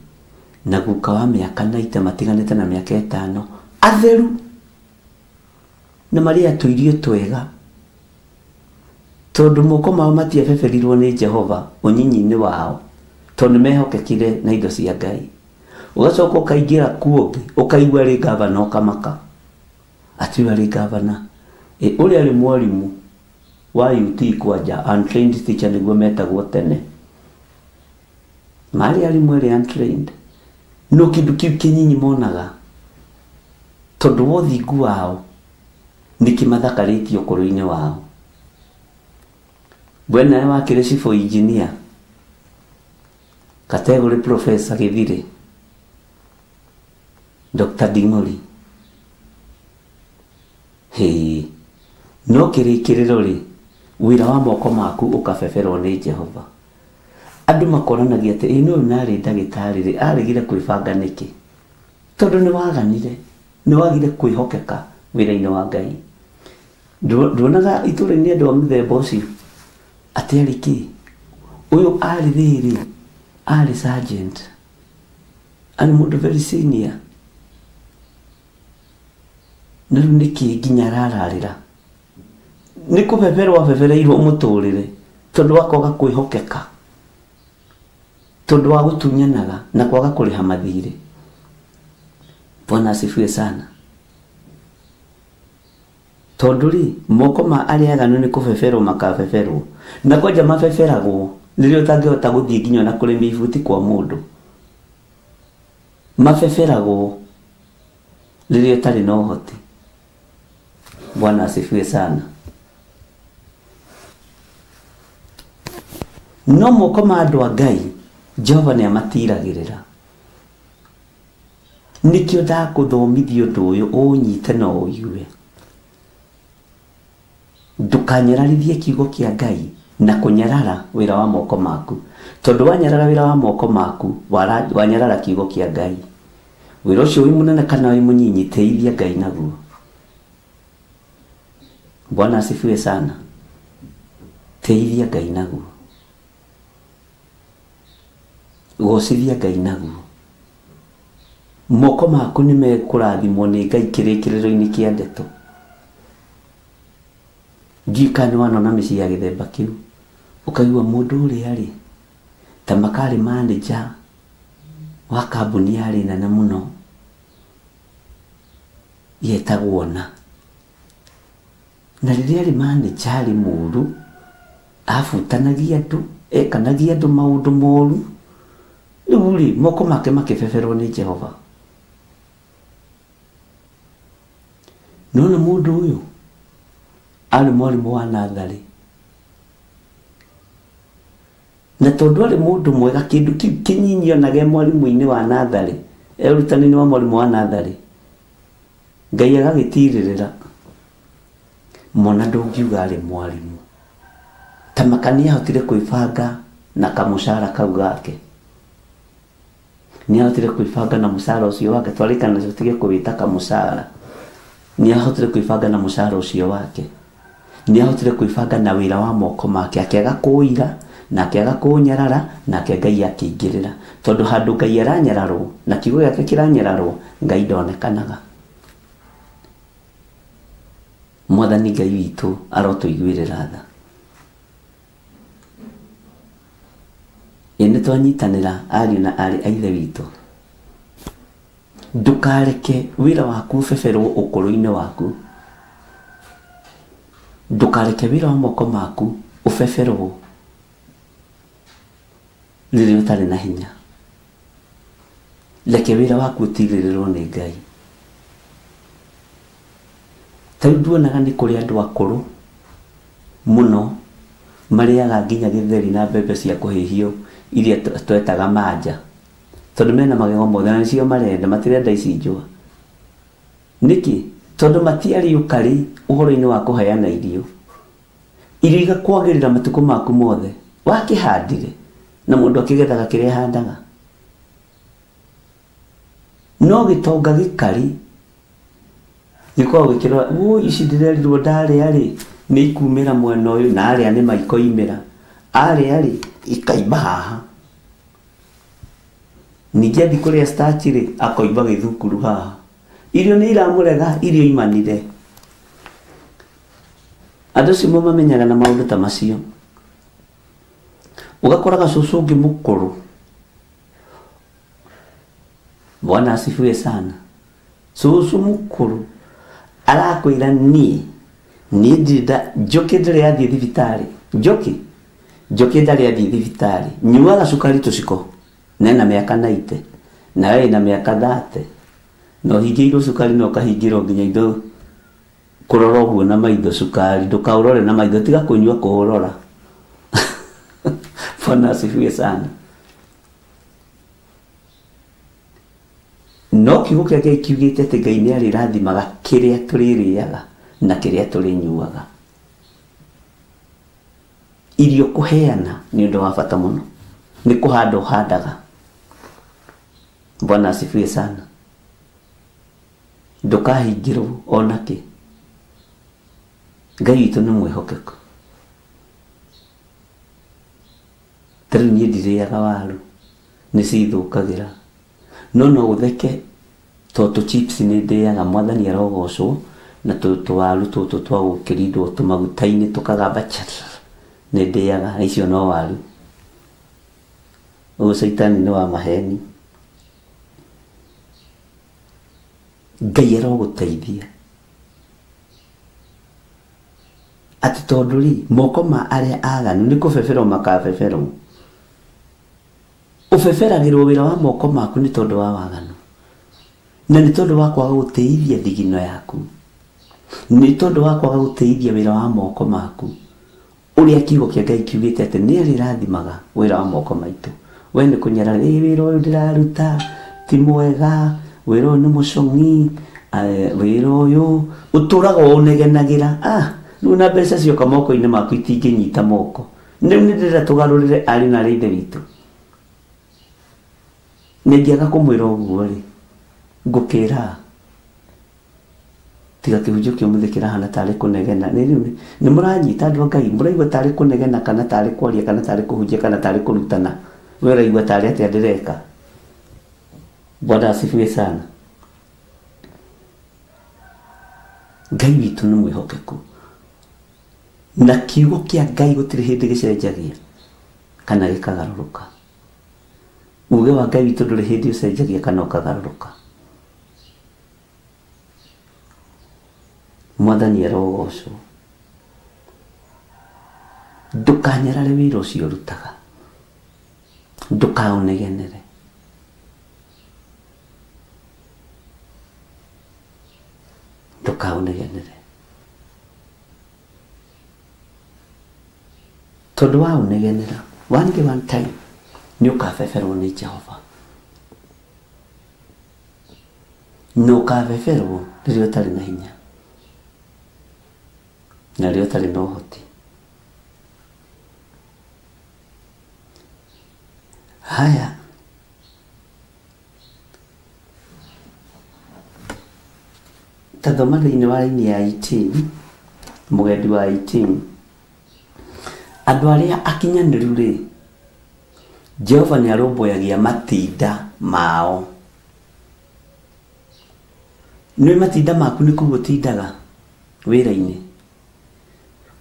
S10: na guka wa mĩaka 90 matiganĩte na mĩaka 5 atheru na marĩa tũirio twega tondũ moko mao matiabeberirwo nĩ Jehova ũnyinyi-inĩ wao tondũ mehokekire na indo cia Ngai. Ũgacoka ũkaingĩra kuo ũkaigua rĩ gavana ũkamaka atĩ ũyũ arĩ gavana ũrĩa arĩ mwarimũ wa UT kwanja untrained teacher nĩguo metagwo tene marĩ arimũ erĩ untrained no kĩndũ kĩu kĩnyinyi monaga tondũ wa ũthingu wao nĩkĩmathakarĩtie ũkũrũ-inĩ wao. We nawe wakĩrĩ civil engineer category professor Githire Dr. Ding'ori hĩ no kĩrĩkĩrĩro rĩ wĩra wa moko maku ũkabeberwo nĩ Jehova. Andũ makoranagia atĩ ĩ nũyũ narĩ ndagĩtarĩ rĩ aregire kwĩbanga nĩkĩ tondũ nĩwaganire nĩwagire kwĩhokeka wĩra-inĩ wa Ngai. Nduonaga itũũra-inĩ andũ a mũthemba ũcio atĩ arĩ kĩ ũyũ arĩ rĩrĩ arĩ sergeant arĩ mũndũ very senior na rĩu nĩkĩ nginya arararĩra nĩ kũbeberwo abebereirwo mũtũrĩre tondũ wa kwaga kwĩhokeka tondũ wa gũtunyanaga na kwaga kũrĩha mathirĩ. Bwana asifiwe sana. Tondũ rĩ moko ma arĩa aganu nĩ kũbeberwo makabeberwo na kwanja mabeberagwo rĩrĩa ũtangĩhota gũthiĩ nginya ona kũrĩmia ibuti kwa mũndũ mabeberagwo rĩrĩa ũtarĩ na ũhoti. Bwana asifiwe sana. No moko ma andũ a Ngai Jehova nĩ amatiragĩrĩra. Nĩkĩo ndakũthomithia ũndũ ũyũ ũnyite na ũigue. Ndũkanyararithie kiugo kĩa Ngai na kũnyarara wĩra wa moko maku tondũ wanyarara wĩra wa moko maku wanyarara kiugo kĩa Ngai. Wĩra ũcio wĩ mũnene kana wĩ mũnyinyi teithia Ngai naguo. Bwana asifiwe sana. Teithia Ngai naguo gocithia Ngai naguo. Moko maku nĩ mekũrathimwo nĩ Ngai kĩrĩkĩrĩro-inĩ kĩa ndeto. Ndiũĩ kana nĩwanona mĩciĩ ya gĩthemba kĩu ũkaigua mũndũ ũrĩa rĩ ta makarĩ manager wa kambuni yarĩ nene mũno yetagwo na rĩrĩa arĩ manager arĩ mũũru abutanagia andũ ekanagia andũ maũndũ moru rĩu rĩ moko make makĩbeberwo nĩ Jehova. Nĩwona mũndũ ũyũ arĩ mwarimũ wa natharĩ na tondũ arĩ mũndũ mwega kĩndũ kĩu kĩnyinyi onaga e mwarimũ-inĩ wa natharĩ e ũrutani-inĩ wa mwarimũ wa natharĩ Ngai agagĩtirĩrĩra mona ndũngiuga arĩ mwarimũ ta maka nĩahotire kwĩbanga na kamũcara kau gake nĩahotire kwĩbanga na mũcara ũcio wake twarĩkana tũtige kũwĩta kamũcara nĩahotire kwĩbanga na mũcara ũcio wake nĩahotire kwĩbanga na wĩra wa moko make akĩaga kũira na akĩaga kũnyarara nake Ngai akĩingĩrĩra tondũ handũ Ngai aranyararwo na kiugo gĩake kĩranyararwo Ngai ndonekanaga. Mwathani Ngai witũ arotũiguĩrĩra tha. Ĩ nĩtwanyitanĩra ariũ na aarĩ a Ithe witũ. Ndũkareke wĩra waku ũbeberwo ũkũrũ-inĩ waku. Ndũkareke wĩra wa moko maku ũbeberwo rĩrĩa ũtarĩ na hinya. Reke wĩra waku ũtirĩrĩrwo nĩ Ngai. Ta rĩu nduonaga nĩ kũrĩ andũ akũrũ mũno marĩaga nginya gĩtheri na mbembe cia kũhĩhio iria twetaga manja tondũ mena magego mothe na nĩcio marenda matirenda ici njũa. Nĩkĩ? Tondũ matiarĩ ũkarĩ ũhoro-inĩ wa kũheana irio. Irio igakwagĩrĩra matukũ maku mothe. Wakĩhandire na mũndũ akĩgethaga kĩrĩa ahandaga. No gĩtonga gĩkarĩ gĩkoragwo gĩkĩrora wũi ici ndĩrerirwo ndarĩa rĩ nĩ ikumĩra mwena ũyũ na arĩa nĩ maikoimĩra arĩa rĩ ikaimba haha. Ningĩ athiĩ kũrĩa starch rĩ, akoimba gĩthukuru haha. Irio nĩ iramũrega, irio imanire. Andũ acio mamenyaga na maũndũ ta macio. Ũgakora gacũcũ ũngĩ mũkũrũ. Bwana asifiwe sana. Cũcũ mũkũrũ arakwĩra niĩ ndirĩ njũkĩ ndĩrĩ yathiĩ thibitarĩ. Njũkĩ ndarĩ yathiĩ thibitarĩ. Nyuaga cukari tũciko. Nena mĩaka 90 nawe ĩna mĩaka 30 na ũhingĩirwo cukari na ũkahingĩrwo nginya indo kũrora ũguo na maitho cukari ndũkaũrore na maitho tiga kũnyua kũũrora. Bwana asifiwe sana. No kiugo kĩa Ngai kiugĩte atĩ Ngai nĩ arĩrathimaga kĩrĩa tũrĩrĩaga na kĩrĩa tũrĩnyuaga. Irio kũheana nĩ ũndũ wa bata mũno. Nĩ kũhanda ũhandaga. Bwana asifiwe sana. Ndũkahingĩrwo ona kĩ. Ngai witũ nĩ mwĩhokeku. Ta rĩu niĩ ndirĩaga waru, nĩ cithũkagĩra. No ũtheke tondũ chips nĩ ndĩaga, Mwathani arogocwo, na tũwaru tũtũ twa gũkĩrindwo tũmaguta-inĩ tũkagamba cha, nĩ ndĩaga, icio no waru. Ũguo caitani nĩ wa maheni. Ngai arogũteithia. Atĩ tondũ rĩ, moko ma arĩa aganu nĩ kũbeberwo makabeberwo. Ũbeberagĩrwo wĩra wa moko maku nĩ tondũ wa waganu. Na nĩ tondũ wa kwaga gũtĩithia thigino yaku. Nĩ tondũ wa kwaga gũtĩithia wĩra wa moko maku. Ũrĩa kiugo kĩa Ngai kiugĩte atĩ nĩ arĩrathimaga wĩra wa moko maitũ. We nĩ kũnyarara, ĩ wĩra ũyũ ndĩraruta ti mwega, wĩra ũyũ nĩ mũcong'i, wĩra ũyũ ũtũraga ũnegenagĩra. Rĩu na mbeca cioka moko-inĩ maku itingĩnyita moko. Rĩu nĩ ndĩrenda tũgarũrĩre ariũ na aarĩ a Ithe witũ. Nĩngĩaga kũmwĩra ũguo rĩ, ngũkĩra tiga kĩhunjio kĩa ũmũthĩ kĩrahana tarĩ kũnegena. Nĩ mũranyita andũ a Ngai, mũraigua tarĩ kũnegena kana tarĩ kwaria kana tarĩ kũhunjia kana tarĩ kũrutana. We ũraigua tarĩ atĩa ndĩreka? Bwana asifiwe sana. Ngai witũ nĩ mwĩhokeku. Na kiugo kĩa Ngai gũtirĩ hĩndĩ gĩcenjagia kana gĩkagarũrũka. Uge wa Ngai witũ ndũrĩ hĩndĩ ũcenjagia kana ũkagarũrũka. Mwathani arogocwo. Ndũkanyarare wĩra ũcio ũrutaga. Ndũkaũnegenere. Ndũkaũnegenere. Tondũ waũnegenera, one day one time nĩ ũkabeberwo nĩ Jehova. Na ũkabeberwo rĩrĩa ũtarĩ na hinya. Na rĩrĩa ũtarĩ na ũhoti. Haya. Ta thoma thĩinĩ wa raini ya 18, mũgendi wa 18. Andũ arĩa akinyanĩru rĩ, Jehova nĩ arũmbũyagia matinda mao. Nĩ matinda maku nĩ kũu ũtindaga wĩra-inĩ.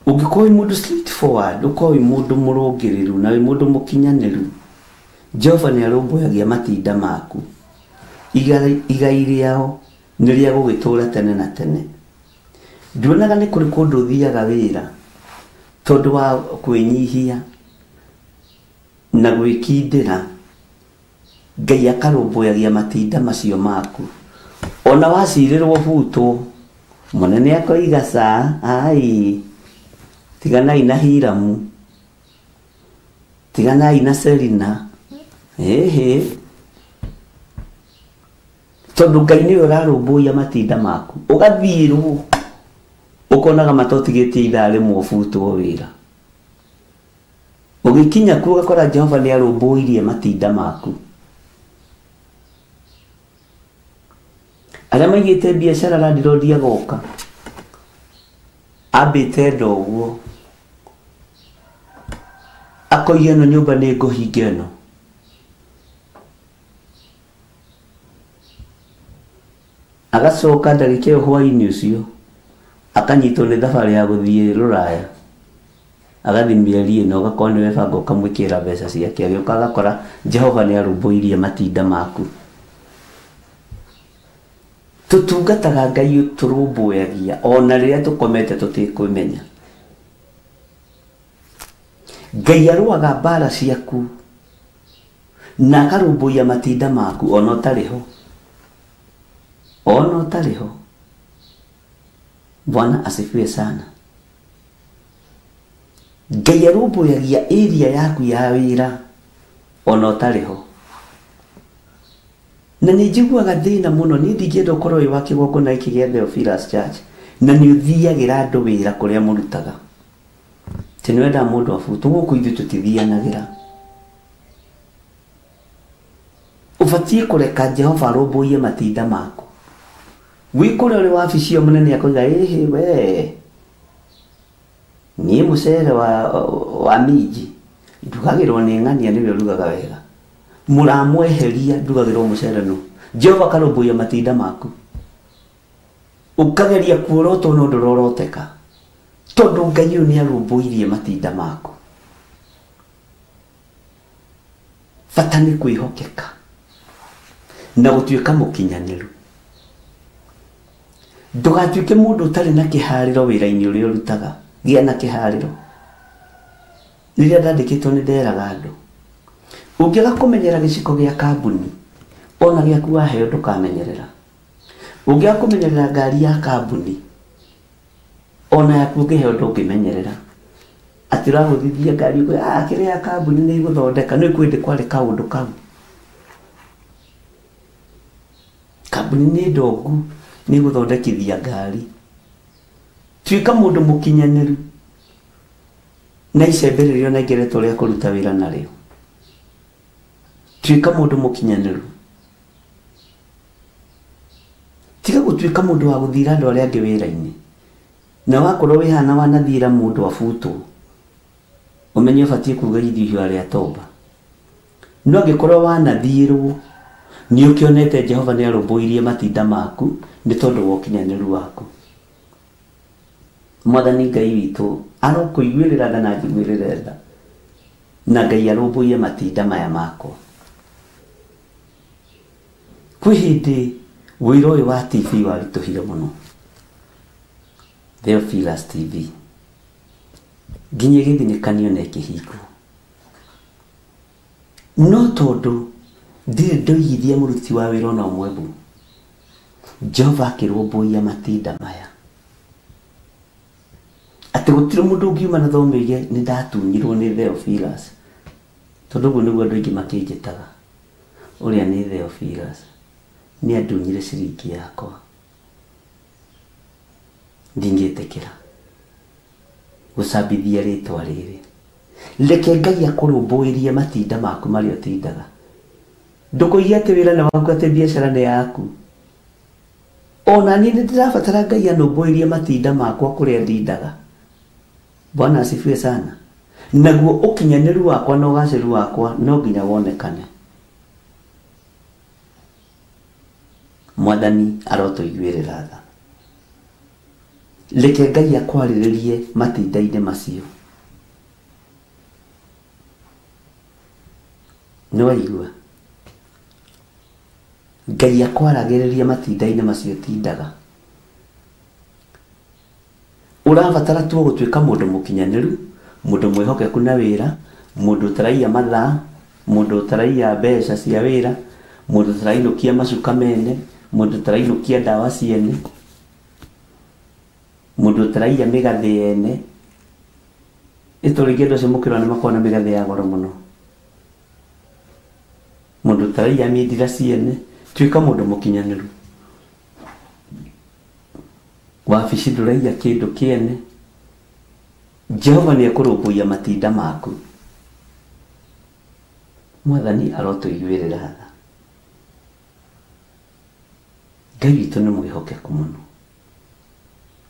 S10: Ũngĩkorwo wĩ mũndũ straightforward, ũkorwo wĩ mũndũ mũrũngĩrĩru na wĩ mũndũ mũkinyanĩru, Jehova nĩ arũmbũyagia matinda maku. Igai rĩao nĩ rĩa gũgĩtũũra tene na tene. Nduonaga nĩ kũrĩ kũndũ ũthiaga wĩra tondũ wa kwĩnyihia na gwĩkindĩra, Ngai akarũmbũyagia matinda macio maku. Ona wacirĩrwo butwo, mũnene akoiga ca, ai, tiganai na Hiramu, tiganai na Selina, ĩhĩ. Tondũ Ngai nĩwe ũrarũmbũiya matinda maku. Ũgathiĩrwo ũkonaga matotigĩtie ithaa rĩmwe ũbutwo wĩra. Ũgĩkinya kuo ũgakora Jehova nĩ arũmbũirie matinda maku. Arĩa maigĩte biacara landlord agoka ambĩte nda ũguo akoiga ĩno nyũmba nĩ ngũhinga ĩno. Agacoka ndagĩka ĩyo hwaĩ-inĩ ũcio akanyitwo nĩ thabarĩ ya gũthiĩ rũraya. Agathiĩ mĩeri ĩno ũgakorwo nĩwe banga ũkamwĩkĩra mbeca ciake, agĩũka agakora Jehova nĩ arũmbũirie matinda maku. Tũtungataga Ngai ũtũrũmbũyagia ona rĩrĩa tũkomete tũtikwĩmenya. Ngai arũaga mbara ciaku na akarũmbũiya matinda maku ona ũtarĩ ho. Ona ũtarĩ ho. Bwana asifiwe sana. Ngai arũmbũyagia area yaku ya wĩra ona ũtarĩ ho. Na nĩ njiguaga thĩna mũno, niĩ ndingĩenda ũkorwo wĩ wa kĩgongona gĩkĩ gĩa Theophilus Church na nĩ ũthiagĩra andũ wĩra kũrĩa mũrutaga. Atĩ nĩ wendaga mũndũ abutwo, gũkũ ithuĩ tũtithianagĩra. Ũbatiĩ kũreka Jehova arũmbũiye matinda maku. Wĩ kũrĩa ũrĩ wabici ĩyo mũnene akoiga ĩhĩ we niĩ mũcere wa minji ndugagĩrwo nĩ ng'ania nĩwe ũrugaga wega. Mũramweheria ndugagĩrwo mũcere nũ. Jehova akarũmbũiya matinda maku. Ũkageria kuorotwo no ndũroroteka. Tondũ Ngai ũyũ nĩ arũmbũirie matinda maku. Bata nĩ kwĩhokeka na gũtuĩka mũkinyanĩru. Ndũgatuĩke mũndũ ũtarĩ na kĩharĩro wĩra-inĩ ũrĩa ũrutaga. Gĩa na kĩharĩro. Rĩrĩa ndandĩkĩtwo nĩ nderaga andũ, ũngĩaga kũmenyera gĩciko gĩa kambuni ona gĩaku waheo ndũkamenyerera. Ũngĩaga kũmenyerera ngari ya kambuni ona yaku ũngĩheo ndũngĩmenyerera. Atĩ ũragũthithia ngari ũkoiga kĩrĩa ya kambuni nĩ ĩgũthondeka, nĩ kwĩndĩ kwarĩ kaũndũ kau. Kambuni nĩ ndongu nĩ ĩgũthondekithia ngari. Tuĩka mũndũ mũkinyanĩru na icembe rĩrĩa ũnengeretwo rĩa kũruta wĩra narĩo. Tuĩka mũndũ mũkinyanĩru. Tiga gũtuĩka mũndũ wa gũthira andũ arĩa angĩ wĩra-inĩ. Na wakorwo wĩhana wanathira mũndũ abutwo, ũmenye ũbatiĩ kuga irio arĩa tomba. No angĩkorwo wanathirwo nĩ ũkĩonete Jehova nĩ arũmbũirie matinda maku nĩ tondũ wa ũkinyanĩru waku. Mwathani Ngai witũ arokũiguĩrĩra tha na anjiguĩrĩre tha, na Ngai arũmbũiye matinda maya makwa. Kwĩ hĩndĩ wĩra ũyũ wa TV waritũhire mũno, Theophilus TV, nginya ĩgĩthinĩkanio na ĩkĩhingwo. No tondũ ndirĩ ndoigithia mũruti wa wĩra ona ũmwe mbu, Jehova akĩrũmbũiya matinda maya. Atĩ gũtirĩ mũndũ ũngiuma na thome oige nĩ ndatunyirwo nĩ Theophilus, tondũ ũguo nĩguo andũ aingĩ makĩnjĩtaga, ũrĩa nĩ Theophilus nĩ andunyire ciringi yakwa. Ndingĩtĩkĩra gũcambithia rĩtwa rĩrĩ. Reke Ngai akũrũmbũirie matinda maku marĩa ũtindaga. Ndũkoige atĩ wĩra nĩ waku, atĩ biacara nĩ yaku. Ona niĩ nĩ ndĩrabatara Ngai anũmbũirie matinda makwa kũrĩa ndindaga. Bwana asifiwe sana. Naguo ũkinyanĩru wakwa na ũgacĩru wakwa no nginya wonekane. Mwathani arotũiguĩrĩra tha. Reke Ngai akwarĩrĩrie matinda-inĩ macio. Nĩ waigua? Ngai akwaragĩrĩria matinda-inĩ macio tindaga. Ũrabatara tu gũtuĩka mũndũ mũkinyanĩru, mũndũ mwĩhokeku na wĩra, mũndũ ũtaraiya mathaa, mũndũ ũtaraiya mbeca cia wĩra, mũndũ ũtarainũkia macuka mene, mũndũ ũtarainũkia ndawa ciene, mũndũ ũtaraiya mĩgathĩ yene. Ĩtũ rĩngĩ andũ acio mũkĩrora nĩ makoragwo na mĩgathĩ ya goro mũno. Mũndũ ũtaraiya mindira ciene. Tuĩka mũndũ mũkinyanĩru. Wabici ndũraiya kĩndũ kĩene. Jehova nĩ ekũrũmbũiya matinda maku. Mwathani arotũiguĩrĩra tha. Ngai witũ nĩ mwĩhokeku mũno.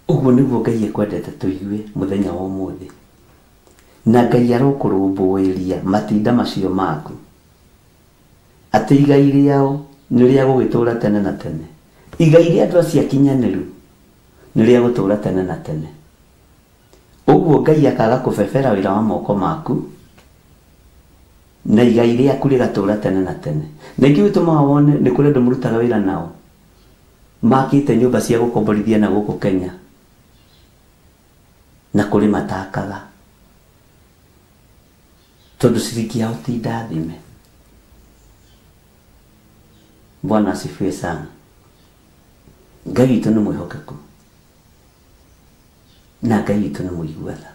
S10: Ũguo nĩguo Ngai ekwendete tũigue mũthenya wa ũmũthĩ. Na Ngai arokũrũmbũĩria matinda macio maku. Atĩ igai rĩao nĩ rĩa gũgĩtũũra tene na tene, Igai rĩa andũ acio akinyanĩru nĩ rĩa gũtũũra tene na tene. Ũguo Ngai akaga kũbebera wĩra wa moko maku na igai rĩaku rĩgatũũra tene na tene. Na ikĩ gĩtũmaga wone nĩ kũrĩ andũ mũrutaga wĩra nao makĩte nyũmba cia gũkomborithia na gũkũ Kenya na kũrĩ matakaga tondũ ciringi yao ti ndathime. Bwana asifiwe sana. Ngai witũ nĩ mwĩhokeku na Ngai witũ nĩ mũigua tha.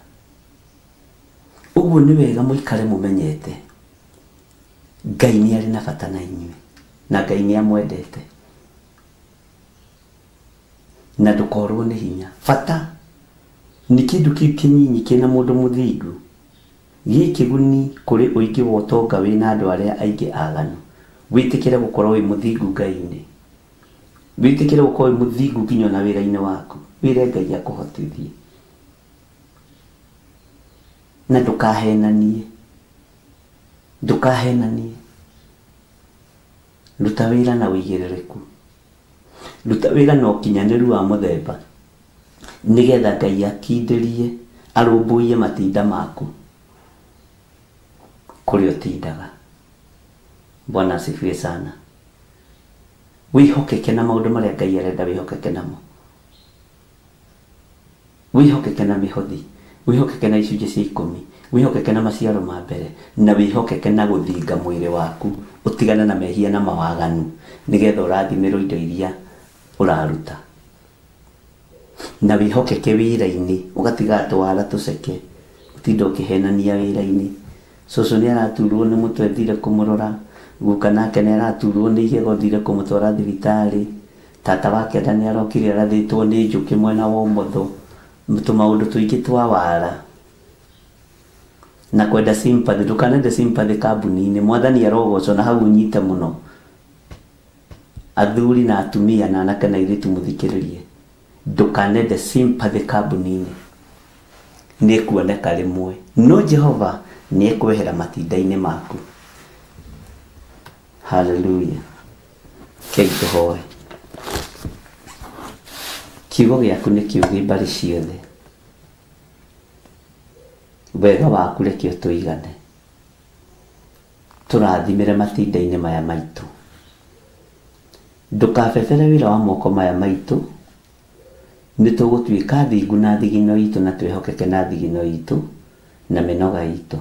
S10: Ũguo nĩ wega mũikare mũmenyete Ngai nĩ arĩ na bata na inyuĩ na Ngai nĩ amwendete na ndũkorwo nĩ hinya. Bata nĩ kĩndũ kĩu kĩnyinyi kĩna mũndũ mũthingu gĩ kĩguni kũrĩ ũingĩ wa ũtonga wĩna andũ arĩa aingĩ aganu. Wĩtĩkĩre gũkorwo wĩ mũthingu Ngai-inĩ, wĩtĩkĩre gũkorwo wĩ mũthingu nginya ona wĩra-inĩ waku, wĩre Ngai akũhotithie na ndũkahenanie, ndũkahenanie. Ruta wĩra na ũigĩrĩrĩku, ruta wĩra na ũkinyanĩru wa mũthemba nĩgetha Ngai akindĩrie arũmbũiye matinda maku kũrĩa ũtindaga. Bwana asifiwe sana. Wĩhokeke na maũndũ marĩa Ngai arenda wĩhokeke namo. Wĩhokeke na mĩhothi, wĩhokeke na icunjĩ cia 10, wĩhokeke na maciaro ma mbere, na wĩhokeke na gũthinga mwĩrĩ waku ũtigane na mehia na mawaganu nĩgetha ũrathimĩrwo indo iria ũraruta. Na wĩhokeke wĩra-inĩ, ũgatiga twara tũceke, ũtinde ũkĩhenania wĩra-inĩ. Cũcũ nĩ araturwo nĩ mũtwe thire kũmũrora, guka nake nĩ araturwo nĩ igego thire kũmũtwara thibitarĩ, tata wa kenda nĩ arokire arathĩtwo nĩ njũkĩ mwena wa ũmotho, tũmaũndũ tũingĩ twa wara na kwenda sympathy. Ndũkanende sympathy kambuni-inĩ. Mwathani arogocwo na hau ũnyite mũno. Athuri na atumia na anake na airĩtu mũthikĩrĩrie, ndũkanende sympathy kambuni-inĩ, nĩ ĩkuoneka rĩmwe, no Jehova nĩ ekwehera matinda-inĩ maku. Hallelujah. Kei tũhoe. Kiugo gĩaku nĩ kĩũgĩ mbarĩ ciothe, wega waku reke ũtũigane, tũrathimĩre matinda-inĩ maya maitũ. Ndũkabebere wĩra wa moko maya maitũ, nĩ tũgũtuĩka thingu na thigino itũ na twĩhokeke na thigino itũ na mĩnoga itũ.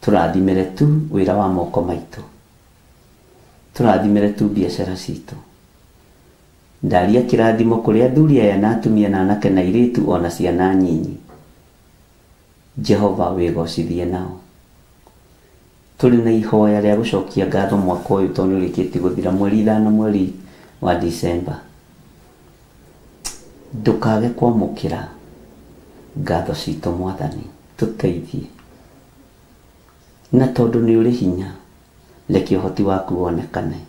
S10: Tũrathimĩre tu wĩra wa moko maitũ, tũrathimĩre tu biacara citũ. Ndaria kĩrathimo kũrĩ athuri aya na atumia na anake na airĩtu ona ciana nyinyi. Jehova wĩgocithie nao. Tũrĩ na ihoya rĩa gũcokia ngatho mwaka ũyũ tondũ nĩũrĩkĩtie gũthira mweri 5 mweri wa Disemba. Ndũkage kwamũkĩra ngatho citũ Mwathani, tũteithie. Na tondũ nĩ ũrĩ hinya, reke ũhoti waku wonekane.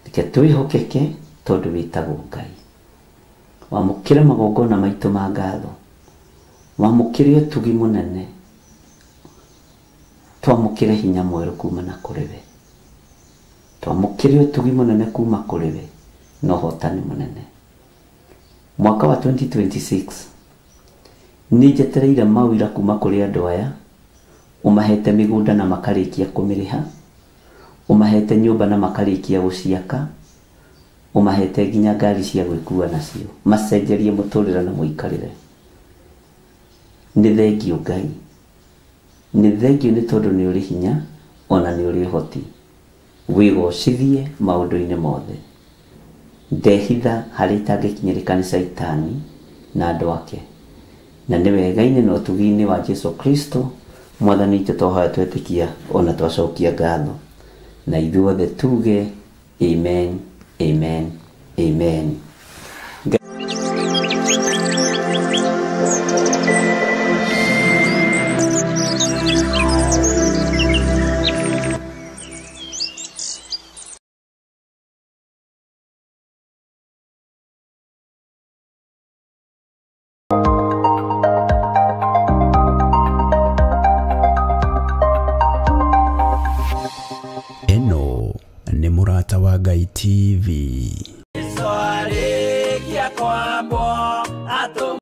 S10: Reke twĩhokeke tondũ wĩtagwo Ngai. Wamũkĩre magongona maitũ ma ngatho, wamũkĩre ũtugi mũnene, twamũkĩre hinya mwerũ kuma na kũrĩ we, twamũkĩre ũtugi mũnene kuma kũrĩ we na ũhotani mũnene. Mwaka wa 2026 nĩ njetereire mawĩra kuma kũrĩ andũ aya, ũmahete mĩgũnda na makarĩkia kũmĩrĩha, ũmahete nyũmba na makarĩkia gũciaka, ũmahete nginya ngari cia gwĩkua nacio, macenjerie mũtũrĩre na mũikarĩre. Nĩ thengio Ngai, nĩ thengio nĩ tondũ nĩ ũrĩ hinya ona nĩ ũrĩ ũhoti. Wĩgocithie maũndũ-inĩ mothe. Ndehitha harĩa itangĩkinyĩrĩka nĩ Caitani na andũ ake, na nĩ wega-inĩ na ũtugi-inĩ wa Jesu Kristo Mwathani witũ twahoya twetĩkia ona twacokia ngatho, na ithuothe tuge amen, amen, amen.